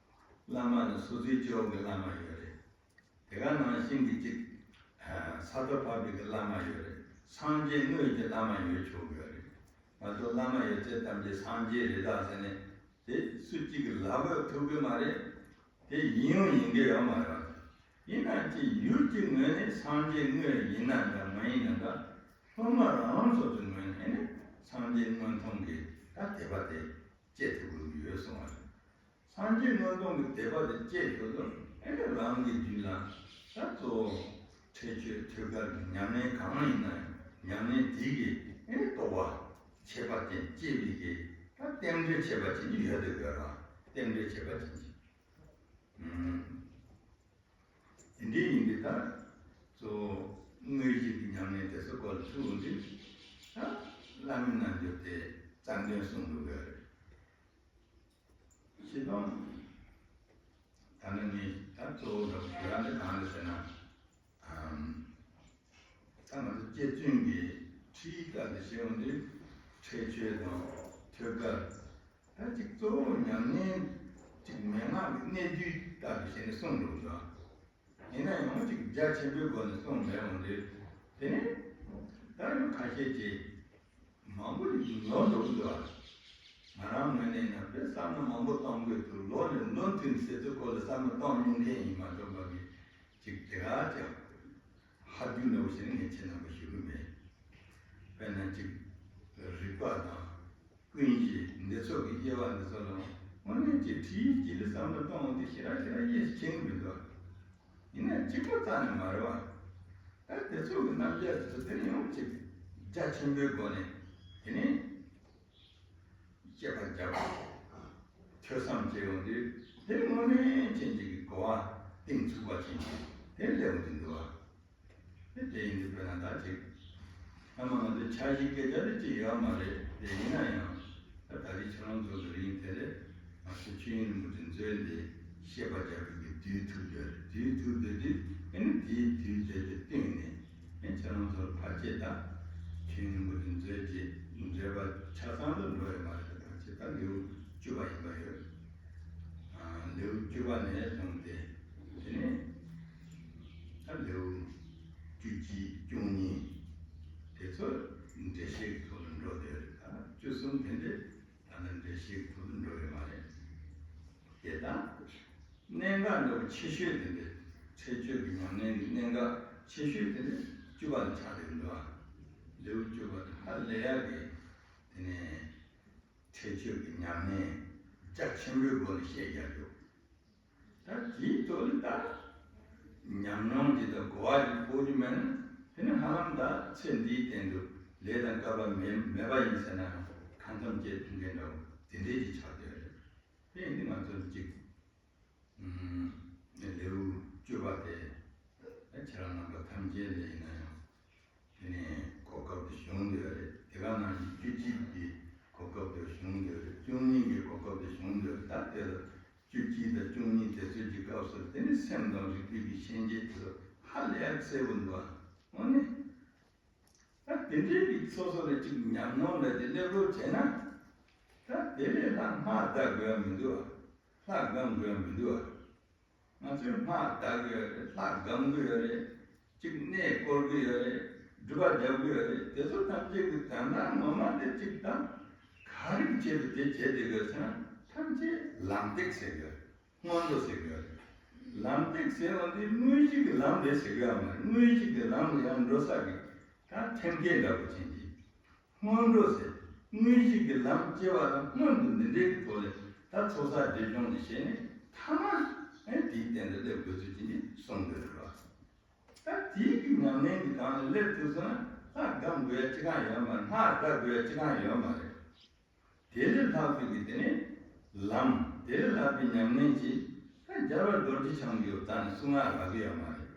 བླ་མ་ནི་སོ་སོའི་སྐྱེ་བོ་གི་བླ་མ་ཡོད་རེད། དེ་ག་ནང་བཞིན་གྱི་གཅིག་ས་ཐོབ་འཕགས་པའི་གི་བླ་མ་ཡོད་རེད། སངས་རྒྱས་དངོས་ཀྱི་བླ་མ་ཡོད་ཆོག་གི་ཡོད་རེད། ང་ཚོ་བླ་མ་ཡོད་ཚད་ཐམས་ཅད་སངས་རྒྱས་རེད་ད་ཟེར་ནས་དེ་སུ་གཅིག་གིས་ལབ་འོས་ཐུབ་གི་མ་རེད། དེ་ཡིན་ཡང་ཡིན་གི་ཡོད་མ་རེད། ཡིན་ན་ཅི་ཡུལ་གྱི་ངོས་ནས་སངས་རྒྱས་དངོས་ཡིན་ན་འདྲ་མ་ཡིན་ན་འདྲ། སློབ་མ་རང་རང་སོ་སོའི་ངོས་ནས་ནི་སངས་རྒྱས་མངོན་མཐོང་གི་ད་དད་པ་དེ་སྐྱེ་ཐུབ་དགོས་ཀྱི་ཡོད་གསུངས་པ་རེད། སངས་རྒྱས་མངོན་མཐོང་གི་དད་པ་དེ་སྐྱེ་ཐུབ་ན་ཨེ་ནི་རང་གི་རྒྱུད་ལ་ད་གཙོ་བོ་ཁྲེགས་ཆོད་ཐོད་རྒལ་གྱི་ཉམས་ལེན་གང་ཡིན་ན་ཡང་ཉམས་ལེན་དེ་གི་ཨེ་ནི་རྟོགས་པ་ཁྱད་པར་ཅན་སྐྱེ་བའི་གི་ད་རྟེན་འབྲེལ་ཁྱད་པར་ཅན་གྱི་ཡོད་དེ་དགོས་ར། རྟེན་འབྲེལ་ཁྱད་པར་ཅན་གྱི། ཨུམ། དེ་འདྲའི་ཡིན་དུས་ད་གཙོ་བོ་དངོས་གཞི་གི་ཉམས་ལེན་དེ་ཚོ་སྐོར་ལ་ཐུག་འོང་དུས་ད་བླ་མའི་རྣལ་འབྱོར་དེ་རྩ་འདོན་གསུངས་འདུག་ག་རེད། སྤྱིར་བཏང་ད་ནི་ངས་ད་གཙོ་བོ་འདྲ་པོ་ཞུ་ཡ་འདི་གང་རེད་ཟེར་ན། ཨམ། ད་ང་ཚོ་རྗེ་བཙུན་གྱི་ཁྲིད་ཡིག་ལྟར་དུ་བཤད་འོང་དུས་ཁྲེགས་ཆོད་དང་ཐོད་རྒལ། ད་ཅིག་གཙོ་བོ་ཉམས་ལེན་ཅིག་མན་ངག་གི་གནད་བསྡུས་ལྟར་དུ་བྱས་ནས་གསུངས་འདུག་ད། ཡིན་ན་ཡང་ཅིག་རྒྱ་ཆེན་པོའི་སྒོ་ནས་གསུངས་མེད་འོང་དུས། དེ་ནས་ད་ཡང་ཁ་ཤས་ཀྱིས་མང་པོ་ཞིག་ལོག་འགྲོ་གི་འདུག་ཨ། ང་རང་ངོས་ནས་ཡིན་ན་དཔེ་བསམ་བློ་མང་པོ་གཏོང་དགོས་འདུག། ལོག་ནས་བློ་མཐུན་ཟེར་ཚུལ་སྐོར་ལ་བསམ་བློ་གཏོང་མྱོང་མཁན་ཡིན་མ་གཏོགས་པ་གི་ཅིག་དེ་ག་ཅིག་ཧ་རྒྱུ་འདྲ་བོ་ཞིག་ངས་ཁྱེད་རྣམ་པར་ཞུ་གི་མེད། དཔེར་ན་ཅིག་རིག་པ་དང་ཀུན་གཞི་འདི་ཚོ་གི་དབྱེ་བ་འདི་ཚོ་ལ་དངོས་གནས་ཀྱི་ཁྲིད་ཡིག་ཅིག་ལ་བསམ་བློ་གཏོང་འོང་དུས་ཞེ་དྲག་ཞེ་དྲག་ཡིད་ཆེས་མི་འདུག། ཡིན་ན་གཅིག་པ་རྩ་ནས་མ་རེད་བ། ད་དེ་ཚོ་གི་རྣམ་གཞག་དེ་ཚོ་དེ་ནི་ཡང་ཅིག་རྒྱ་ཆེན་པོའི་སྒོ་ནས་དེ་ནི་དཔྱད་པ་རྒྱག་པ་ཐོས་བསམ་བྱེད་ཡོང་དུས་དེ་ནི་དངོས་གནས་ཅན་ཅིག་གི་གོ་བ་གཏིང་ཚུགས་པ་ཅན་ཅིག་དེ་སླེབས་འོང་དུ་འདུག་བ། དེ་ཡིན་དུས་དཔེར་ན་ད་ཅིག་ཨ་མ་ང་ཚོའི་འཆར་གཞི་སྐད་ཆ་དེ་ཅིག་ཡོད་མ་རེད། དེ་ཡིན་ན་ཡང་ད་ད་རེས་ཁྱེད་རང་ཚོ་གི་རིང་དེ་ལས་ང་ཚོ་ཆོས་དབྱིངས་རིན་པོ་ཆེ་མཛོད་འདི་བཤད་པ་རྒྱག་གི་དུས་ཐུག་ཡོད་རེད། དུས་ཐུག་དེ་དུས་ཨེ་ནི་དེའི་དུས་དེ་དེ་སྟེང་ནས་ཨེ་ཁྱེད་རང་ཚོར་ཕར་ཆེ་ད་ཆོས་དབྱིངས་རིན་པོ་ཆེ་མཛོད་ཀྱི་མཛད་པ་ཆ་ཚང་དུ་འགྲོ་ཡོད་མ་རེད། ཕར་ཆེ་ད་ལེའུ་བཅུ་པ་ཡིན་པ་ཡོད། ལེའུ་བཅུ་པ་ནས་བཟུང་སྟེ་དེ་ནས་ད་ལེའུ་བཅུ་གཅིག་བཅུ་གཉིས་དེ་ཚོ་འགྲེལ་བཤད་ཀྱི་ཐོག་ལ་འགྲོ་བསྡད་ཡོད་རེད། ད་བཅུ་གསུམ་དེ་འདྲས་ད་ལྟ་འགྲེལ་བཤད་ཀྱི་ཐོག་ལ་འགྲོ་ཡོད་མ་རེད། དེ་དང་གནད་འགག་འདྲ་པོ་ཆེ་ཤོས་དེ་འདྲས་ཁྲེགས་ཆོད་ཀྱི་ཉམས་ལེན་གྱི་གནད་འགག་ཆེ་ཤོས་དེ་འདྲས་བཅུ་པ་ལ་ཆགས་བསྡད་འདུག་ལེའུ་བཅུ་པ་དེ་ཧ་ལས་ཡག་གི་དེ་ནས་ཁྲེགས་ཆོད་ཀྱི་ཉམས་ལེན་རྒྱ་ཆེན་པོའི་སྒོ་ནས་བཤད་རྒྱག་རྒྱུ། ད་དེའི་ཐོག་ལ་ད་ཉམས་མྱོང་གི་ད་གོ་བ་ཞིག་ཕོག་རྒྱུ་མེད་ན། དེ་ནི་ཧ་ལམ་ད་ཚེ་འདིའི་སྟེང་དུ་ལས་དང་སྐལ་པ་མེད་མེད་པ་ཡིན་ཟེར་ན་ཁ་མཚམས་བཅད་ཐུབ་མཁན་འདྲ་བོ་དེ་འདྲས་ཅིག་ཆགས་བསྡད་རེད། དེ་ཡིན་དུས་ང་ཚོར་ཅིག་ཨུམ་ལེའུ་བཅུ་པ་དེ་ཁྱེད་རང་རྣམ་པ་ཐམས་ཅད་ལ་ཡིན་ན་ཡང་དེ་ནས་གོ་སྐབས་དེ་བྱུང་བསྡད་ཡོད་རེད། དེ་ག་ནང་བཞིན་བཅུ་གཅིག་གི་གོ་སྐབས་དེ་བྱུང་བསྡད་ཡོད་རེད། བཅུ་གཉིས་ཀྱི་གོ་སྐབས་དེ་བྱུང་བསྡད་ཡོད་རེད། ད་དེ་ལ་བཅུ་གཅིག་དང་བཅུ་གཉིས་དེ་ཚོའི་གི་སྐབས་སུ་དེ་ནི་སེམས་དང་རིག་པའི་གི་ཤན་འབྱེད་དེ་ཚོ་ཧ་ལས་ཡག་གསལ་པོ་འདུག་ཨ། འོ་ནི། ད་དེ་འདྲའི་གི་སོ་སོ་ལ་ཅིག་ཉམས་མྱོང་ལ་དེ་སླེབས་རོགས་བྱས་ན། ད་དེ་ལས་ལྷག་སྔགས་བཟླ་དགོས་ཡ་མི་འདུག་ཨ། ལྷ་སྒོམ་དགོས་ཡ་མི་འདུག་ཨ། ང་ཚོས་སྔགས་བཟླ་དགོས་ཡ་རེད། ལྷ་སྒོམ་དགོས་ཡ་རེད། ཅིག་གནས་སྐོར་དགོས་ཡ་རེད། སྒྲུབ་པ་རྒྱག་དགོས་ཡ་རེད། དེ་ཚོ་ཐམས་ཅད་ཀྱི་དོན་དག་ངོ་མ་དེ་ཅིག་ད་ག་རེ་གི་ཆེད་དུ་དེ་བྱེད་བསྡད་དགོས་ཟེར་ན། ཐམས་ཅད་ལམ་སྟེགས་ཟེར་དགོས། སྔོན་འགྲོ་ཟེར་དགོས། ལམ་སྟེགས་ཟེར་བ་འདི་དངོས་གཞི་གི་ལམ་རེད་ཟེར་དགོས་ཡ་མ་རེད། དངོས་གཞི་གི་ལམ་ལ་ཡང་འགྲོ་ས་གི་ད་ཐེམ་སྐས་འདྲ་པོ་ཅན་གྱི་སྔོན་འགྲོ་ཟེར། དངོས་གཞི་གི་ལམ་སྐྱེ་བ་དང་སྔོན་དུ་འདི་འདྲའི་གི་ཐོག་ལས་ད་ཚོགས་བསགས་སྒྲིབ་སྦྱོང་དེ་བྱས་ནས་ཐ་མ་ཨེ་དེའི་སྟེང་དུ་སླེབས་དགོས་ཚུལ་ཅན་གྱི་གསུང་དགོས་རེད་བ། ད་དེའི་གི་ཉམས་ལེན་གྱི་སྒང་ལ་སླེབས་ཐུབ་སོང་ན་ལྷ་སྒོམ་དགོས་ཡ་ཅི་གང་ཡོད་མ་རེད། སྔགས་བཟླ་དགོས་ཡ་ཅི་གང་ཡོད་མ་རེད། དེ་ལས་ལྷག་པའི་གི་དེ་ནས་ལམ། དེ་ལས་ལྷག་པའི་ཉམས་ལེན་གྱིས་ད་རྒྱལ་བ་རྡོ་རྗེ་འཆང་གི་ཡོབ་ད་ནི་གསུང་ངག་རག་གི་ཡོད་མ་རེད།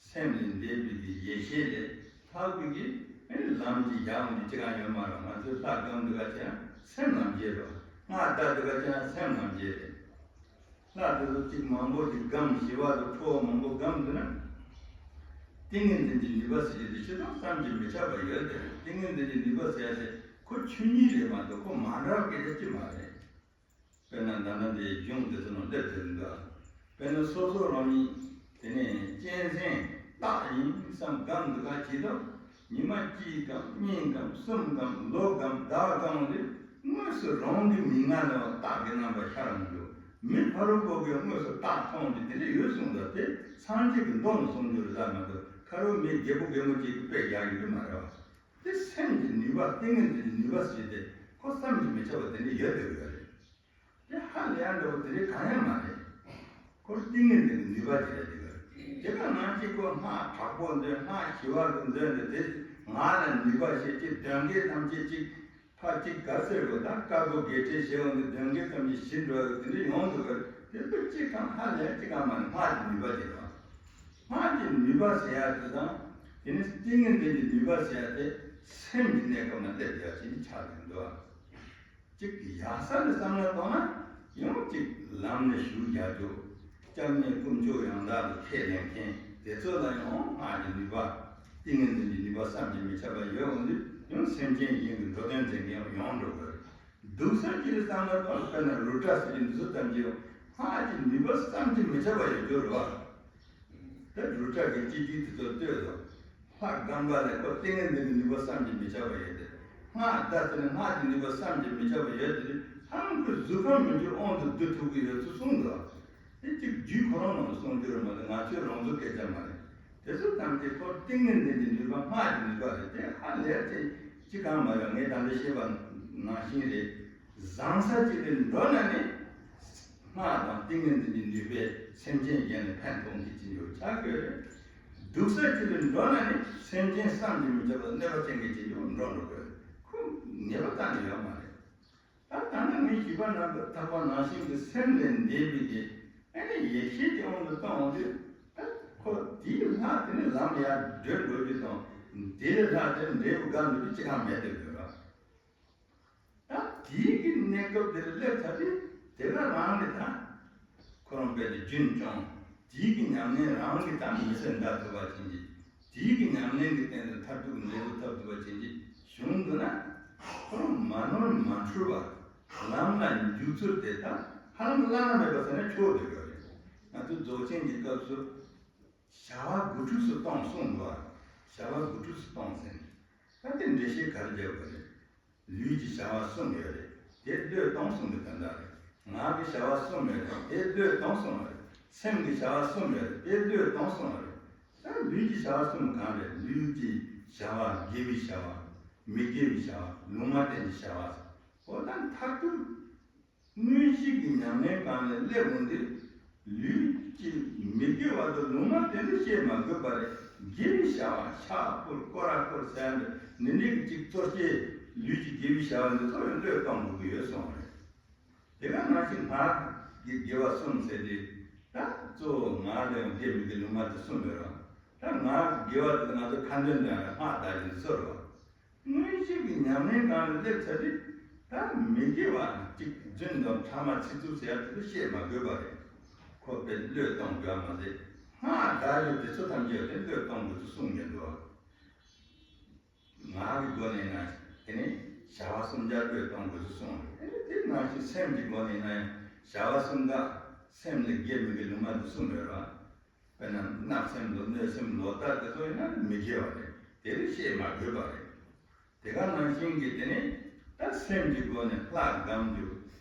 སེམས་ལས་འདས་པའི་གི་ཡེ་ཤེས་ལས་ལྷག་པའི་གི་ལམ་གྱི་ཡང་གི་ཅི་གང་ཡོད་མ་རེད། ང་ཚོས་ལྷ་སྒོམ་འདི་ག་ཅི་ཡང་སེམས་ལམ་བྱེད་རོགས། སྔགས་བཟླ་འདི་ག་ཅི་ཡང་སེམས་ལམ་བྱེད་རེད། ལྷ་དེ་ཚོ་གཅིག་མང་པོ་ཞིག་སྒོམ། ཞི་བ་དང་ཁྲོ་བོ་མང་པོ་སྒོམ་འདུག་ན། ཏིང་ངེ་འཛིན་གྱི་ནུས་པ་ཟེར་གྱི་འདི་ཇི་ལྟར་བསམ་གྱིས་མི་ཁྱབ་པ་ཡོད་དེ། ཏིང་ངེ་འཛིན་གྱི་ནུས་པ་ཟེར་ཡ་དེ་ཁོ་ཆོས་ཉིད་རེད་མ་གཏོགས་ཁོ་མ་འདྲ་བ་སྐད་ཆ་ཅི་མ་རེད། དཔེར་ན་ད་ནང་དེ་གཞུང་དེ་ཚོ་ནང་སླེབས་ཏེ་འདུག་དཔེར་ན་སོ་སོ་རང་ཉིད་དེ་ནས་གཅན་གཟན་སྟག་ཡིན་བསམ་སྒོམ་འདུག་ག་ཇི་ལྟར། ཉི་མ་གཅིག་གམ་གཉིས་གམ་གསུམ་གམ་ལོ་གམ་ཟླ་བ་གང་དུ་དངོས་སུ་རང་གི་མིག་སྔ་ལ་སྟག་གི་རྣམ་པ་ཤར་མི་འགྲོ། མི་ཕ་རོལ་པོ་གིས་དངོས་སུ་སྟག་མཐོང་རྒྱུ་དེ་འདྲ་ཡོད་གསུངས་འདུག་དེ་སངས་རྒྱས་ཀྱི་མདོ་ནས་གསུངས་རྒྱུ་རེད་ལ་མ་གཏོགས་ཁ་རོག་མི་རྒད་པོ་རྒད་མོ་གཅིག་གིས་དཔེ་རྒྱག་ཡོད་རྒྱུ་མ་རེད་བ། དེ་སེམས་ཀྱི་ནུས་པ། ཏིང་ངེ་འཛིན་གྱི་ནུས་པ་ཟེར་དེ་ཁོ་བསམ་གྱིས་མི་ཁྱབ་པ་དེ་འདྲ་ཡོད་བསྡད་ཡོད་རེད། དེ་ཧ་ལས་ཡ་འདྲ་བོ་དེ་རིགས་གང་ཡང་མ་རེད། ཁོར་ཏིང་ངེ་འཛིན་གྱི་ནུས་པ་དེ་རེད་དེ་ག་དེ་ག་ནང་བཞིན་ཁོ་སྔགས་དྲག་པོ་འདོན། སྔགས་ཞི་བ་གི་འདོན་ཏེ་དེ་ང་ལ་ནུས་པ་ཞེས་ཀྱི་གདོན་བགེགས་ཐམས་ཅད་ཅིག་ཕར་ཅིག་ག་ཟེར་དགོས། ད་དཀར་པོ་བགེགས་བསྐྲད་བྱེད་འོང་དུས་གདོན་བགེགས་ཐམས་ཅད་ཞི་འགྲོ་ཡ་གི་དེ་འདྲ་ཡོང་འདུག་ག་དེ་ཚོ་གཅིག་གང་ཧ་ལས་ཡ་གཅིག་གང་མ་རེད། སྔགས་ཀྱི་ནུས་པ་དེ་རེད། སྔགས་ཀྱི་ནུས་པ་ཟེར་ཡ་དེ་དང་དེ་ནི་ཏིང་ངེ་འཛིན་གྱི་ནུས་པ་ཟེར་ཡ་དེ་སེམས་ཀྱི་གནས་སྐབས་ན་སླེབས་བསྡད་ཡ་ཅིག་ཆགས་ཀྱི་འདུག་གཅིག་ཡག་ས་ནས་བསམ་བློ་གཏོང་ན་ཡང་གཅིག་ལམ་ནས་ཞུགས་རྒྱག་རྒྱུ། སྐྱབས་གནས་དཀོན་མཆོག་ཡང་དག་ཏུ་ཁས་ལེན་མཁན་དེ་ཚོ་ལ་ཡང་སྔགས་ཀྱི་ནུས་པ། ཏིང་ངེ་འཛིན་གྱི་ནུས་པ་བསམ་གྱིས་མི་ཁྱབ་པ་ཡོད་འོང་དུས་ཡང་སེམས་ཅན་གཞན་གྱི་འགྲོ་དོན་མཛད་མཁན་ཡང་ཡོང་འགྲོ་དགོས། སྡུག་ས་ཅིག་ལ་བསམ་བློ་གཏོང་། དཔེར་ན་རུ་ཏྲ་ཟེར་གྱི་འདི་ཚོ་ཐམས་ཅད་སྔགས་ཀྱི་ནུས་པ་བསམ་གྱིས་མི་ཁྱབ་པ་ཡོད་རྒྱུ་རེད་བ། ད་རུ་ཏྲ་གི་སྤྱི་ཏི་དེ་ཚོ་ལྟོས་དང་། ལྷ་སྒོམ་པ་ལས་ཁོ་ཏིང་ངེ་འཛིན་གྱི་ནུས་པ་བསམ་གྱིས་མི་ཁྱབ་པ་ཡོད་དེ། སྔགས་བཟླ་ཟེར་ནས་སྔགས་ཀྱི་ནུས་པ་བསམ་གྱིས་མི་ཁྱབ་པ་ཡོད་དེ། ཧང་ཁོའི་གཟུགས་ཁམས་མི་འགྱུར་དབང་དུ་བསྡུ་ཐུབ་ཀྱི་ཡོད་ཚུལ་གསུངས་འདུག་དེ་གཅིག་རྒྱུད་ཁོ་རང་ནང་གསུངས་རྒྱུ་རེད་མ་གཏོགས་ང་ཚོའི་རང་ཚོའི་སྐད་ཆ་མ་རེད། དེ་ཚོ་ཐམས་ཅད་ཁོ་ཏིང་ངེ་འཛིན་གྱི་ནུས་པ། སྔགས་ཀྱི་ནུས་པ་རེད། དེ་ཧ་ལས་ཅིག་ཅི་གང་མ་རེད། ངས་ད་ལྟ་བཤད་པ་ནང་བཞིན་རེད། བཟང་ས་ཅིག་ལ་འགྲོ་ན་ནི། སྔགས་དང་ཏིང་ངེ་འཛིན་གྱི་ནུས་པས་སེམས་ཅན་གཞན་ལ་ཕན་ཐོགས་མཁན་ཅིག་ཡོད་ཆགས་དགོས་རེད། སྡུག་ས་ཅིག་ལ་འགྲོ་ན་ནི་སེམས་ཅན་བསམ་གྱིས་མི་ཁྱབ་པ་གནོད་པ་ཅན་གྱི་ཅིག་ཡོད་འགྲོ་འགྲོ་དགོས་རེད། ཁོ་ངེས་པ་གཏན་ནས་ཡོད་མ་རེད། ད་ད་ནི་ངས་ཞུས་པ་ནང་དུ་ཐག་པ་ནང་བཞིན་གྱི་སེམས་ལས་འདས་པའི་གི་ཨ་ནི་ཡེ་ཤེས་ཀྱི་དབང་དུ་བཏང་འོང་དུས་ད་ ཁོ་དེའི་ལྷག་དེ་ནི་ལམ་ཡར་བགྲོད་འགྲོ་རྒྱུ་དང་། དེ་ལས་ལྷག་དེ་ནི་འབྲས་བུ་དགའ་འགྲོ་རྒྱུ་ཅི་གང་མེད་དེ་ཡོད་ར། ད་དེའི་གི་གནས་སྐབས་དེར་སླེབས་ཚར་དུས་དེ་ག་རང་གི་ད་ཁོ་རང་དཔེ་དེ་རྒྱུན་སྐྱོང་། དེའི་གི་ཉམས་ལེན་རང་གི་ད་མི་ཚེ་འདའ་ཐུབ་པ་ཅན་གྱི། དེའི་གི་ཉམས་ལེན་གྱི་སྟེང་དུ་མཐར་ཐུག་གི་འབྲས་བུ་ཐོབ་ཐུབ་པ་ཅན་གྱི་བྱུང་འདུག་ན། ཁོ་རང་མ་ནོར་མ་འཁྲུལ་བ། ལམ་ལ་འཇུག་ཚུལ་དེ་ད་ཧ་ལམ་བླ་ན་མེད་པ་ཟེར་ན་ཆོག་འདོད་ཡོད་རེད། ང་ཚོ་རྫོགས་ཆེན་གྱི་སྐབས་སུ་བྱ་བ་དགུ་ཕྲུགས་སུ་གཏོང་གསུངས་འདུག་བྱ་བ་དགུ་ཕྲུགས་སུ་གཏོང་ཟེར་ནས། ད་དེ་འགྲེལ་བཤད་ག་རེ་རྒྱག་དགོས་རེད། ལུས་ཀྱི་བྱ་བ་གསུམ་ཡོད་རེད། དེ་བློས་གཏོང་གསུངས་པའི་དོན་དག་རེད། ངག་གི་བྱ་བ་གསུམ་ཡོད་རེད། དེ་བློས་གཏོང་གསུངས་པ་རེད། སེམས་ཀྱི་བྱ་བ་གསུམ་ཡོད་རེད། དེ་བློས་གཏོང་གསུངས་པ་རེད། ད་ལུས་ཀྱི་བྱ་བ་གསུམ་གང་རེད། ལུས་ཀྱི་བྱ་བ། དགེ་བའི་བྱ་བ། མི་དགེ་བའི་བྱ་བ། ལུང་མ་བསྟན་གྱི་བྱ་བ། འོ་ད་མཐར་ཐུག་དངོས་གཞི་གི་ཉམས་ལེན་སྒང་ལ་སླེབས་འོང་དུས། ལུས་ཀྱི་མི་དགེ་བ་དང་ལུང་མ་བསྟན་དུ་བཤད་མ་དགོས་པ་རེད། དགེ་བའི་བྱ་བ་ཕྱག་ཕུལ་སྐོར་ར་སྐོར་ཟེར་ཡ་འདི་འདི་འདྲའི་གི་གཅིག་གཙོ་སྐྱེས་ལུས་ཀྱི་དགེ་བའི་བྱ་བ་འདི་ཚོ་ཡང་བློས་གཏོང་དགོས་ཀྱི་ཡོད་གསུངས་པ་རེད། དེ་ག་ནང་བཞིན་ངག་གི་དགེ་བ་གསུམ་ཟེར་དུས། ད་གཙོ་བོ་ངག་ལ་ཡང་དགེ་མི་དགེ་ལུང་མ་བསྟན་གསུམ་ཡོད་རེད། ད་ངག་གི་དགེ་བ་དེ་ང་ཚོ་ཁ་འདོན་དང་སྔགས་བཟླ་བཞིན་གསོལ་བ། དངོས་གཞི་གི་ཉམས་ལེན་སྒང་ལ་སླེབས་ཚར་དུས། ད་མི་དགེ་བ་གཅིག་རྫུན་དང་ཕྲ་མ་ཚིག་རྩུབ་ཟེར་ཡ་དེ་ཚོ་བཤད་མ་དགོས་པ་རེད། ཁོ་དཔེ་བློས་གཏོང་དགོས་པ་མ་ཟད། སྔགས་བཟླ་རྒྱུ་དེ་ཚོ་ཐམས་ཅད་དེ་བློས་གཏོང་དགོས་ཚུལ་གསུངས་ཡོད་འདུག་ངག་གི་སྒོ་ནས་ན་དེ་ནས་བྱ་བ་གསུམ་ཆར་བློས་གཏོང་དགོས་ཚུལ་གསུངས་རེད། དེ་ནང་བཞིན་སེམས་ཀྱི་སྒོ་ནས་ན་ཡང་བྱ་བ་གསུམ་ཀ་སེམས་ལ་དགེ་མི་དགེ་ལུང་མ་བསྟན་གསུམ་ཡོད་རེད། དཔེར་ན་བརྣབ་སེམས་དང་གནོད་སེམས་ལོག་ལྟ་དེ་ཚོ་ཡིན་ན་མི་དགེ་བ་རེད། དེ་རིགས་བཤད་མ་དགོས་པ་རེད། དེ་ག་ནང་བཞིན་གྱི་དེ་ནས་ད་སེམས་ཀྱི་སྒོ་ནས་ལྷ་སྒོམ་རྒྱུ།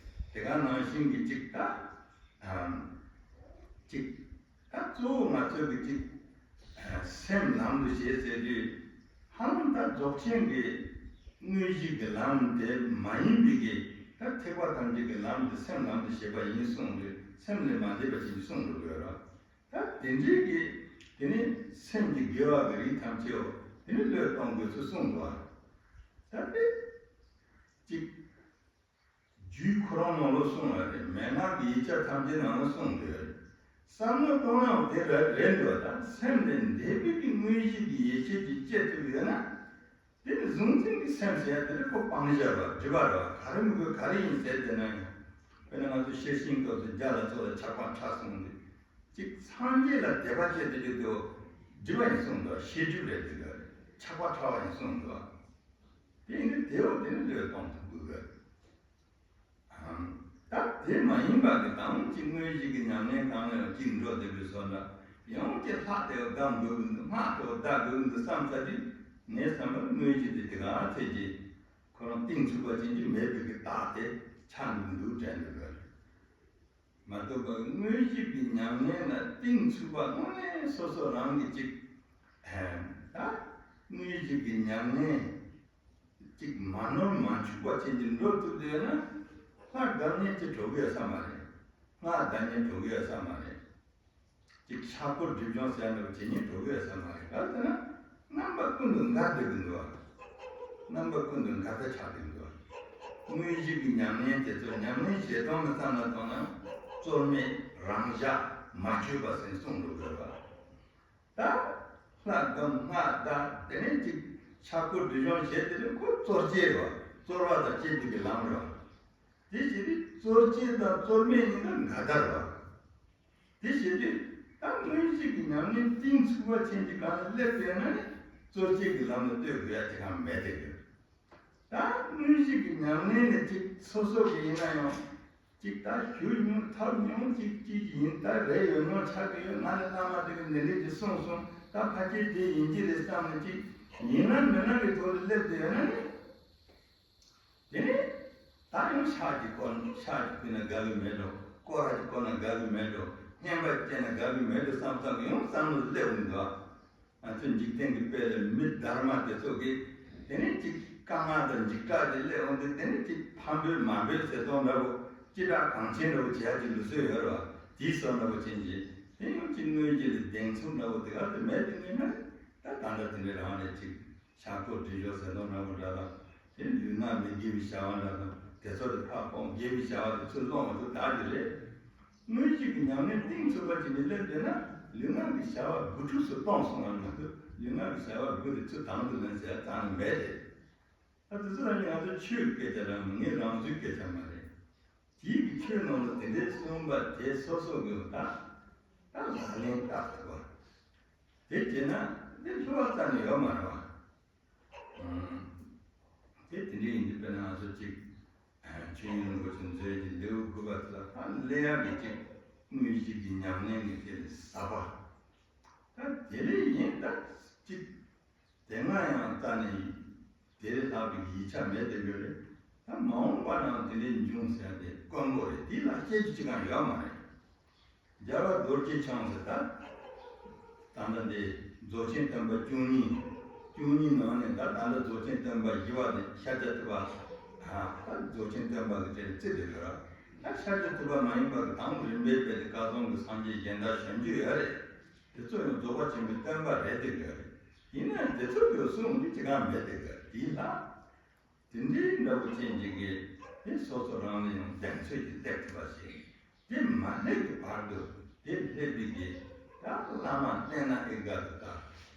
དེ་ག་ནང་བཞིན་གྱི་གཅིག་ད་ཨམ་གཅིག་ད་གཙོ་བོ་ང་ཚོས་ཀྱི་གཅིག་སེམས་ལམ་དུ་བྱེད་ཟེར་དུས། ཧ་ལམ་ད་རྫོགས་ཆེན་གྱི་དངོས་གཞི་གི་ལམ་དེ་མ་ཡིན་པའི་གི་ད་ཐེག་པ་ཐམས་ཅད་ཀྱི་ལམ་དེ་སེམས་ལམ་དུ་བྱེད་པ་ཡིན་གསུངས་དུས། སེམས་ལས་མ་འདས་པ་ཞིག་གསུངས་འགྲོ་དགོས་ར། ད་དེ་འདྲའི་གི་དེ་ནི་སེམས་ཀྱི་དགེ་བ་གི་རིགས་ཐམས་ཅད་འོ་དེ་ནི་བློས་གཏོང་དགོས་ཚུལ་གསུངས་འདུག་ཨ། ད་དེ་གཅིག་རྒྱུད་ཁོ་རང་ནང་ལོགས་གསུངས་པ་རེད། མན་ངག་གི་ཡིག་ཆ་ཐམས་ཅད་ནང་ལོགས་གསུངས་འདུག་རེད། བསམ་བློ་གཏོང་ཡང་དེ་རེད་རེད་འདུག་ད་སེམས་ལས་འདས་པའི་གི་དངོས་གཞི་གི་ཡེ་ཤེས་ཀྱི་སྐྱེ་ཐུབ་ཡོད་ན། དེ་ནི་གཟུང་འཛིན་གྱི་སེམས་ཟེར་ཡ་དེ་ནི་ཁོ་སྤང་བྱ་བ་སྒྲིབ་པ་རེད་བ། ག་རེ་མི་དགོས་ག་རེ་ཡིན་ཟེར་བསྡད་ན་ཡང་། དཔེར་ན་ང་ཚོ་ཤེར་ཕྱིན་སྐབས་སུ་རྒྱ་ལ་ཚོ་ལ་ཆགས་པ་ཕྲ་གསུངས་ཏེ། གཅིག་སངས་རྒྱས་ལ་དད་པ་བྱེད་དུ་འཇུག་དུ་སྒྲིབ་པ་ཡིན་གསུངས་འདུག་ཤེས་སྒྲིབ་རེད་དེ་ག་རེད། ཆགས་པ་ཕྲ་བ་ཡིན་གསུངས་འདུག་དེ་ནི་དེའོ་དེ་ནི་བློས་གཏོང་ཐུབ་དགོས་ག་རེད། ད་དེ་མ་ཡིན་པ་གི་དང་གཅིག་དངོས་གཞི་གི་ཉམས་ལེན་གང་ལ་ཡང་གཅིག་འགྲོ་བསྡད་པའི་བཟོ་འདྲ། ཡང་གཅིག་ལྷག་དེ་བ་སྒམ་དགོས་ཀྱི་འདུག་སྔགས་དེ་བ་བཟླ་དགོས་ཀྱི་འདུག་བསམ་ཚར་དུས། ངའི་བསམ་པར་དངོས་གཞི་དེ་དེ་ག་ཚད་ཀྱི་ཁོ་རང་གཏིང་ཚུགས་པ་ཅན་གྱི་མེད་པའི་གི་རྟགས་དེ་ཆགས་འདུག་འདུག་དྲན་འདུག་ག་རེད། མ་གཏོགས་པ་དངོས་གཞི་གི་ཉམས་ལེན་ལ་གཏིང་ཚུགས་པ་དངོས་གནས་སོ་སོ་རང་གི་གཅིག་ད་དངོས་གཞི་གི་ཉམས་ལེན་གཅིག་མ་ནོར་མ་འཆུག་པ་བྱེད་ཀྱི་འགྲོ་ཐུབ་བསྡད་ན། ལྷ་སྒོམ་མཁན་གཅིག་གྲོགས་ཡོད་ས་མ་རེད། སྔགས་བཟླ་མཁན་གྲོགས་ཡོད་ས་མ་རེད། གཅིག་ཕྱག་སྐོར་སྒྲིབ་སྦྱོང་ཟེར་ཡ་འདྲ་བོ་བྱེད་མཁན་གྲོགས་ཡོད་ས་མ་རེད། ག་རེ་ཟེར་ན། རྣམ་པ་ཀུན་ཏུ་འགག་བསྡད་ཀྱི་འདུག་བ། རྣམ་པ་ཀུན་ཏུ་འགག་པ་ཆགས་བསྡད་ཀྱི་འདུག་བ། དངོས་གཞི་གི་ཉམས་ལེན་དེ་ཚོ་ཉམས་ལེན་བྱེད་སྟངས་ལ་བསམ་བློ་བཏང་ན། རྩོལ་མེད་རང་བཞག་མ་བཅོས་པ་ཟེར་ནས་གསུངས་འགྲོ་དགོས་བ། ད་ལྷ་སྒོམ་སྔགས་བཟླ་དེ་ནས་ཅིག་ཕྱག་སྐོར་སྒྲིབ་སྦྱོང་བྱེད་དེ་ནི་ཁོ་རྩོལ་བཅས་རེད་བ། རྩོལ་བ་དང་བཅས་པའི་གི་ལམ་རེད་བ། དེ་བྱེད་དུས་རྩོལ་བཅས་དང་རྩོལ་མེད་གཉིས་ཀ་འགལ་ཟླ་རེད་བ། དེ་བྱེད་དུས་ད་དངོས་གཞི་གི་ཉམས་ལེན་གཏིང་ཚུགས་པ་ཅན་གྱི་སྒང་ལ་སླེབས་པས་ན་ནི་རྩོལ་བཅས་ཀྱི་ལམ་ལ་ལྟོས་དགོས་ཡ་དེ་གང་མེད་དེ་ཡོད། ད་དངོས་གཞི་གི་ཉམས་ལེན་ནི་གཅིག་སོ་སོ་གི་ཡིན་ན་ཡང་གཅིག་ད་ཞུ་མྱོང་ཐོས་མྱོང་གཅིག་གཅིག་ཡིན། ད་རེད་ཡོད་མྱོང་ཆགས་ཀྱི་ཡོད། ང་ནི་བླ་མ་དེ་གི་འདི་འདྲས་ཀྱི་གསུངས་སོང་། ད་ཕལ་ཆེར་དེ་ཡིན་གྱི་རེད་བསམ་ནས་གཅིག་ཡིན་ན་མིན་ན་གི་ཐོག་ལ་སླེབས་བསྡད་ཡོད་ན་ནི། དེ་ནས་ད་ཡང་ཕྱག་གིས་བསྐོར་ཕྱག་གིས་ཕུལ་ན་དགའ་གི་མེད་འགྲོ། སྐོར་ར་གིས་བསྐོར་ན་དགའ་གི་མེད་འགྲོ། བསྙེན་པ་བྱས་ན་དགའ་གི་མེད་འགྲོ་བསམ་བསམ་གི་ཡང་བསམ་བློ་སླེབས་ཡོང་འདུག་ང་ཚོའི་འཇིག་རྟེན་གྱི་དཔལ་ལ་མི་དར་མ་དེ་ཚོ་གིས་དེ་ནས་ཅིག་དཀའ་ངལ་དང་འཇིགས་སྐྲག་དེ་སླེབས་ཡོང་དུས། དེ་ནས་ཅིག་ཕམ་འབོད་མ་འབོད་ཟེར་སྟངས་འདྲ་པོ། ཅི་དྲག་གང་ཆེན་འདྲ་པོ་བྱེད་ཡ་ཅིག་ལུགས་སྲོལ་ཡོད་རེད་བ། དེའི་བཟོ་འདྲ་པོ་ཅན་གྱི་དེ་ཡང་ཅིག་དངོས་གཞི་ལ་གདེང་ཚོད་འདྲ་པོ་དེ་ག་དེ་མེད་དེ་ངེས་ན། ད་ད་ལྟ་དེ་འདྲའི་རང་རེད་ཅིག་ཕྱག་སྐོར་སྒྲིབ་སྦྱོང་ཟེར་སྟངས་འདྲ་པོ་འདྲ་དང་། དེ་ལུས་ངག་ལས་དགེ་བའི་བྱ་བ་འདྲ་དང་དེ་ཚོ་དེ་ཕར་སྤོང་། དགེ་བའི་བྱ་བ་དེ་ཚུར་སློང་བ་དེ་དག་གི་རེད། དངོས་གཞི་གི་ཉམས་ལེན་གཏིང་ཚུགས་པ་ཅིག་ནས་སླེབས་བསྡད་ན། ལུས་ངག་གི་བྱ་བ་དགུ་ཕྲུགས་སུ་གཏོང་སོང་བ་མ་གཏོགས་ལུས་ངག་གི་བྱ་བ་དགུ་དེ་ཚུར་དང་དུ་ལེན་ཟེར་ཡ་རྩ་ནས་མེད་རེད། ད་དེ་ཚོ་རང་ཉིད་ང་ཚོ་ཆོས་ཀྱི་སྐད་ཆ་རང་མིན། ངའི་རང་བཟོའི་སྐད་ཆ་མ་རེད། དེའི་གི་ཆོས་ནང་ལ་དེ་འདྲའི་གསུངས་པ་དེ་སོ་སོ་གི་ད་ད་ལག་ལེན་བསྟར་ཐུབ་པ། དེ་བྱས་ན་དེ་ལྷུ་བ་རྩ་ནས་ཡོད་མ་རེད་བ། དེ་དེ་འདྲའི་ཡིན་དུས་དཔེར་ན་ང་ཚོ་གཅིག་ཆོས་དབྱིངས་རིན་པོ་ཆེ་མཛོད་ཀྱི་ལེའུ་དགུ་པ་དེ་ལ་ཧ་ལས་ཡག་གི་གཅིག་དངོས་གཞི་གི་ཉམས་ལེན་གྱི་ཆེད་དུ་ཟབ་པ། ད་དེ་ལས་གཞན་ད་གཅིག་དེ་སྔ་ཡང་རྩ་ནས་དེ་ལས་ལྷག་པའི་ཡིག་ཆ་མེད་དེ་ཡོད་རེད། ད་མ་འོངས་པ་ནང་དེ་འདྲའི་འབྱུང་ཟེར་ཡ་དེ་དཀོན་པོ་རེད། དེ་ལ་བཤད་རྒྱུ་ཅི་གང་ཡོད་མ་རེད། རྒྱལ་བ་རྡོ་རྗེ་འཆང་ཟེར་ད། ད་ལྟ་འདི་རྫོགས་ཆེན་བསྟན་པ་བཅུ་གཉིས། བཅུ་གཉིས་ནང་ནས་ད་ད་ལྟ་རྫོགས་ཆེན་བསྟན་པ་བཞི་པ་དེ་ཤཱཀྱ་ཐུབ་པ། ད་རྫོགས་ཆེན་བསྟན་པ་གི་གྲས་ལ་བརྩི་བསྡད་ཡོད་ར། ད་ཤཱཀྱ་ཐུབ་པ་མ་ཡིན་པ་གི་དང་རིམ་པས་སྤེལ་ཏེ་བཀའ་གསུང་གི་སངས་རྒྱས་གཞན་དག་གཞོན་རྒྱུ་ཡོད་རེད། དེ་ཚོ་ཡང་རྫོགས་པ་ཆེན་པོའི་བསྟན་པ་རེད་དེ་ཡོད་རེད། ཡིན་ན་དེ་ཚོ་གི་གསུང་གི་ཅི་གང་མེད་དེ་ཡོད་རེད། དེ་ལ། དེ་འདྲའི་འདྲ་པོ་ཅན་ཅིག་གིས་དེ་སོ་སོ་རང་ལ་ཡང་གདེང་ཚོད་ཀྱིས་སླེབས་ཐུབ་པ་ཞིག་དེ་མ་སླེབས་ཀྱི་བར་དུ་དེ་སླེབས་པའི་གི་ད་བླ་མ་བསྟེན་ན་ཨེ་དགའ་གི་ལྟ།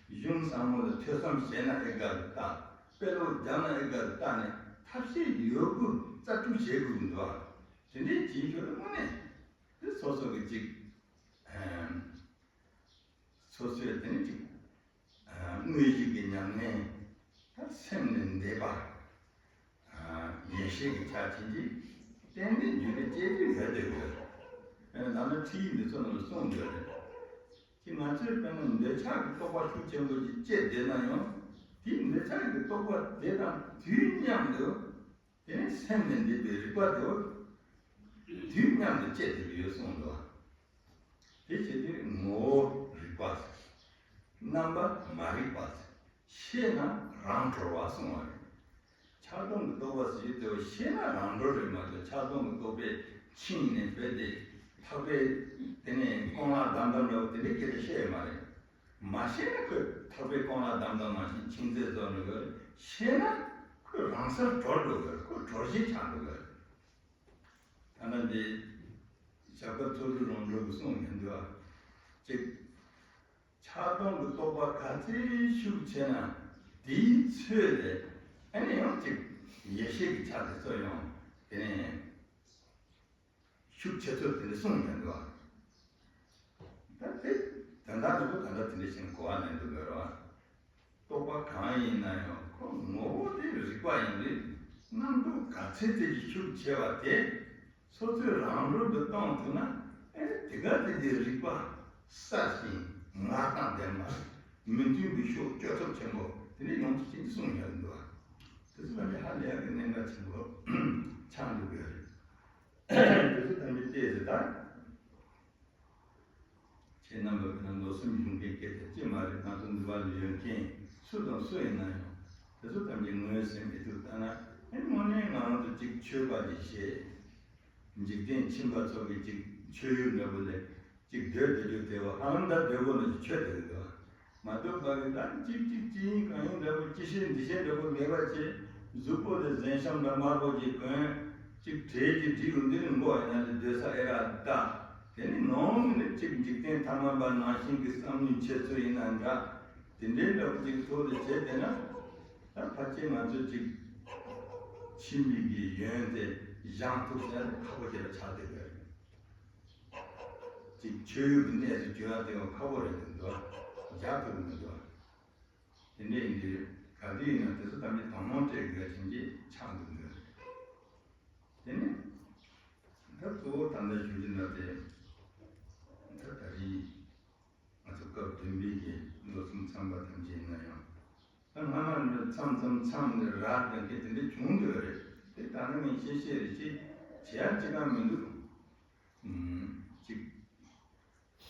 གཞུང་ཟབ་མོ་ལ་ཐོས་བསམ་བྱས་ན་ཨེ་དགའ་གི་ལྟ། དཔེ་ཀློག་རྒྱབ་ན་ཨེ་དགའ་གི་ལྟ་ནས་ཐབས་ཤེས་ཡོད་རྒུ་རྩལ་སྤྲུགས་བྱེད་དགོས་ཀྱི་འདུག་དེ་འདྲའི་བྱེད་ཞོར་དངོས་གནས་དེ་སོ་སོ་གི་ཅིག་སོ་སོའི་དེ་ནི་ཅིག་དངོས་གཞི་གི་ཉམས་ལེན། ད་སེམས་ནི་འདས་པ། ཡེ་ཤེས་ཀྱི་ཆ་ཕྱིན་གྱིས་ཏན་ཏན་རྒྱུད་ལ་སྐྱེ་རྒྱུ་ཡོད་དེ་ཡོད། དཔེར་ན་ད་ནི་ཁྲིད་ཡིག་འདི་ཚོ་ནང་ལ་གསུངས་ཡོད་རེད། ཅིག་ང་ཚོས་དཔེར་ན་འདོད་ཆགས་ཀྱི་རྟོག་པ་ཤུགས་ཆེན་པོ་ཞིག་སྐྱེས་བསྡད་ན་ཡང་དེའི་འདོད་ཆགས་ཀྱི་རྟོག་པ་དེ་དང་དུས་མཉམ་དུ། དེ་ནས་སེམས་ནས་འདས་པའི་རིག་པ་དེ་བ། དུས་མཉམ་དུ་སྐྱེ་ཐུབ་ཀྱི་ཡོད་གསུངས་འདུག་དེ་བྱེད་དུས་ངོ་བོ་རིག་པ། རྣམ་པ་མ་རིག་པ། ཤེས་ན་རང་གྲོལ་བ་གསུངས་པ་རེད། ཆགས་སྡང་གི་རྟོག་པ་ཟེར་རྒྱུ་དེ་བ་ཤེས་ན་རང་གྲོལ་རེད་མ་གཏོགས་ཆགས་སྡང་གི་རྟོག་པས་ཁྱིམ་ནས་བུད་དེ་ཐག་པས་དེ་ནས་རྐང་ལག་བསྡམས་བསྡམས་འདྲ་བོ་དེ་འདྲའི་སྐད་ཆ་བཤད་ཡོད་མ་རེད། མ་ཤེས་ན་ཁོས་ཐག་པས་རྐང་ལག་བསྡམས་བསྡམས་ནང་བཞིན་མཆིང་རྩེ་བཟོ་འགྲོ་གི་རེད། ཤེས་ན་ཁོས་རང་སར་གྲོལ་འགྲོ་གི་རེད། ཁོ་གྲོལ་བྱེད་ཆགས་འགྲོ་གི་རེད། ད་ནི་འདི་ཞབས་དཀར་མཚོ་སྒྲོན་རོང་འབྲོག་གི་གསུང་ཡིན་འདུག་ཨ། གཅིག་ཆགས་སྡང་གི་རྟོག་པ་ག་ཚོད་ཤུགས་ཆེ་ན་དེའི་ཚོད་ལས་ཨ་ནི་ཡང་གཅིག་ཡེ་ཤེས་ཀྱི་ཆ་དེ་ཚོ་ཡང་དེ་ནས། ཤུགས་ཆེ་ཚོད་དེ་འདྲ་གསུངས་ཡོད་འདུག་ད་དེ་དོན་དག་འདུག་ད་ལྟ་དེ་འདྲ་ཞིག་གོ་བ་ལེན་འདུག་ཡོད་རེད་བ། རྟོག་པ་གང་ཡིན་ན་ཡང་ཁོ་ངོ་བོ་དེ་རིག་པ་ཡིན་དུས་རྣམ་རྟོག་ག་ཚད་ཅིག་གི་ཤུགས་ཆེ་བ་དེ་སོ་སོས་རང་གྲོལ་དུ་གཏོང་ཐུབ་ན་ཨེ་དེ་ག་དེ་དེ་རིག་པ་གསལ་ཞིང་ངར་དང་ལྡན་པ་མི་མཐུན་པའི་ཕྱོགས་སྐྱོབ་ཐབས་ཆེན་པོ་དེ་འདྲ་ཡོང་ཐུབ་ཅིག་གསུངས་ཡོད་འདུག་དེ་ཚོ་ལ་ནི་ཧ་ལས་ཡག་གི་གནད་འགག་ཆེན་པོ་ཆགས་འདུག་ཡོད་རེད། དེ་ཚོ་ཐམས་ཅད་བལྟས་ཟེར་ད། ཁྱེད་རྣམ་པ་ཕན་ན་ལོ་གསུམ་བཞུགས་མཁན་སྐད་ཆ་ཅི་མ་རེད། ང་ཚོ་འདི་བ་ལ་ཡོད་མཁན་སུ་དང་སུ་ཡིན་ན་ཡང་དེ་ཚོ་ཐམས་ཅད་ངོས་ཟིན་མི་ཐུབ་ལྟ་ན་ཨེ་དངོས་གནས་ང་རང་ཚོ་གཅིག་ཆོས་པ་ཅིག་བྱེད། འཇིག་རྟེན་ཁྱིམ་པ་ཚོ་གི་གཅིག་ཆོས་ཡུལ་འདྲ་པོ་ལས་གཅིག་སྡོད་སྡོད་རྒྱུ་དེ་བ་ཧ་ལམ་ད་སྡོད་དགོས་ན་ཆོས་སྡོད་དགོས། མ་གཏོགས་ཕ་གི་ད་གཅིག་གཅིག་གཅིག་ཡིན་གང་ཡིན་འདྲ་པོ་གཅིག་ཤེས་འདི་ཤེས་འདྲ་པོ་མེད་པ་བྱས་གཟུགས་པོ་དེ་གཟན་ཤམ་དང་དམར་པོ་གཅིག་གོན་གཅིག་བྲེལ་གྱིས་བསྒྲིགས་འོང་འདི་ནི་མགོ་ཡིན་ན་ལས་སྡོད་ས་ཨེ་རག་ད། དེ་ནི་ནང་མི་ནི་གཅིག་འཇིག་རྟེན་ཐ་མལ་པ་ནང་བཞིན་གྱི་བསམ་བློའི་འཆད་ཚུལ་ཡིན་ན་འདྲ། དེ་འདྲའི་འདྲ་པོ་གཅིག་ཐོག་ཏུ་བྱས་བསྡད་ན། ད་ཕལ་ཆེར་ང་ཚོས་གཅིག་ཁྱིམ་པའི་གི་ཡོན་དེ་བཞེངས་ཐུབ་ས་ནི་ཁག་པོ་ཞིག་ལ་ཆགས་བསྡད་པ་རེད། ཅིག་ཆོས་ཡུལ་གྱི་གནས་སུ་གྱུར་ཡ་དེ་ཡང་ཁག་པོ་རེད་འདུག་རྒྱག་ཐུབ་ཀྱི་མི་འདུག་དེ་འདྲ་ཡིན་དུས་ག་དུས་ཡིན་ན་དེ་ཚོ་ཐམས་ཅད་དོ་སྣང་སྤྲད་དགོས་ཡ་ཅན་གྱི་ཆགས་འདུག་འདུག་དེ་ནས་ད་གཙོ་བོ་ད་ལྟ་ཞུ་རྒྱུ་ན་དེ་ད་ད་རེས་ང་ཚོ་སྐབས་བདུན་པའི་གི་ལོ་གསུམ་མཚམས་པ་ཐམས་ཅད་ཡིན་ན་ཡང་ད་སྔ་མ་འདི་མཚམས་མཚམས་མཚམས་ནས་རག་དེ་འདྲ་དེ་འདྲ་བྱུང་འདུག་རེད། དེ་ད་ནི་ངས་ཤེས་ཤེས་རེད། ཅིག་བྱེད་ཡ་ཅི་གང་མི་འདུག་ཅིག་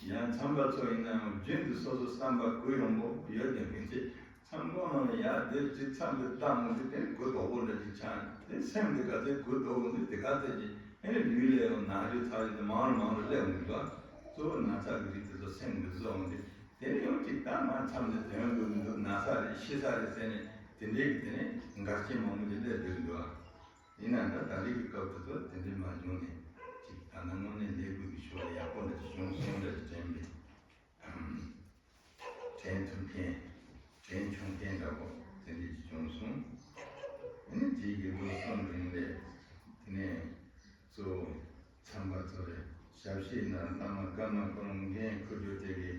ཡང་མཚམས་པ་ཚོ་ཡིན་ན་ཡང་རྒྱུན་དུ་སོ་སོ་བསམ་པ་གུ་ཡངས་པོ་ཡོད་དེ་མི་ཚེ་མཚམས་ཁོ་ནང་ལ་ཡར་བསྡད་ཅིག་མཚམས་དེ་བཏང་མི་འདུག་དེ་གུ་དོག་པོ་འདྲ་ཅིག་ཆགས་དེ་སེམས་དེ་ག་ཚོད་གུ་དོག་པོ་འདུག་དེ་ག་ཚོད་ཅིག་ཨེ་ལུས་ལ་ཡང་ན་རྒྱུ་ཚ་རྒྱུ་དེ་མང་རུ་མང་རུ་སླེབས་འདུག་གཙོ་བོ་ན་ཚ་གི་རིགས་དེ་ཚོ་སེམས་འདུ་བཟོ་འོང་དུས་དེ་ནས་ཡང་ཅིག་ད་ང་མཚམས་དེ་དོན་དགོས་མི་འདུག་ན་ཚ་རེད་ཤི་ས་རེད་ཟེར་ནས་དེ་འདྲའི་གི་དེ་ནས་འགལ་རྐྱེན་མང་པོ་ཅིག་སླེབས་འདུག་འདུག་ཡིན་ན་ད་ད་རེས་ཀྱི་སྐབས་དེ་ཚོ་དེ་འདྲའི་མ་བྱུང་ནས་ཅིག་ད་ལྟ་དངོས་གནས་ལས་འགུལ་གྱི་ཕྱོགས་ལ་ཡག་པོ་འདྲ་ཅིག་བྱུང་སོང་འདྲ་ཅིག་དྲན་པས། དྲན་ཐུབ་མཁན། དྲན་ཆོག་མཁན་འདྲ་པོ་དེ་འདྲ་ཅིག་བྱུང་སོང་། དེ་ནས་རྗེས་ཀྱི་ལོ་གསུམ་རིང་ལ་དེ་ནས་གཙོ་བོ་མཚམས་པ་ཚོ་རེད། ཞབས་ཕྱི་ན་བླ་མ་ཀརྨ་ཀུན་དགའ་འཁོར་རྒྱུག་དེ་གི་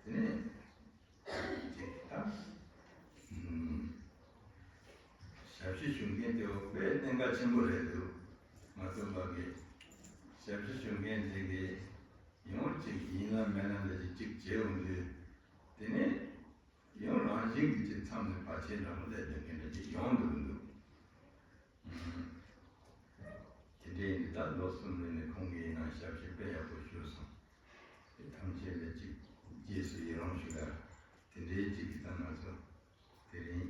དེ་ནས་ཅིག་ད་ཨུམ། ཞབས་ཕྱི་ཞུ་མཁན་དེ་དཔེ་གནད་འགག་ཆེན་པོ་རེད་འདུག་མ་ཐུབ་པ་གི་ཞབས་ཕྱི་ཞུ་མཁན་དེ་གི་ཡང་ཅིག་ཡིན་ལ་མིན་ལ་འདྲ་ཅིག་ཅིག་བྱེད་འོང་དུས། དེ་ནས་ཡང་རང་བཞིན་གྱི་ཅིག་མཚམས་ནས་བར་ཆད་འདྲ་པོ་སླེབས་བསྡད་མཁན་འདྲ་ཅིག་ཡོང་འདུག་འདུག་ཨུམ། དེ་འདྲའི་ནི་ད་ལོ་གསུམ་རིང་ནས་ཁོང་གིས་ཡིན་ན་ཞབས་ཕྱི་དཔེ་ཡག་པོ་ཞུས་སོང་། དེ་ཐམས་ཅད་ལས་ཅིག་རྗེས་སུ་ཡི་རང་ཞུ་ལ། དེ་འདྲའི་ཅིག་གི་ད་ང་ཚོ་དེ་རིང་།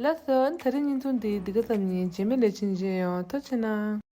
ལགས་སོ། ད་རིང་བརྙན་ཐུང་འདི་འདི་ག་ཙམ་ཡིན། རྗེས་མའི་ལེ་ཚན་མཇལ་ཡོང་། ཐུགས་རྗེ་གནང་།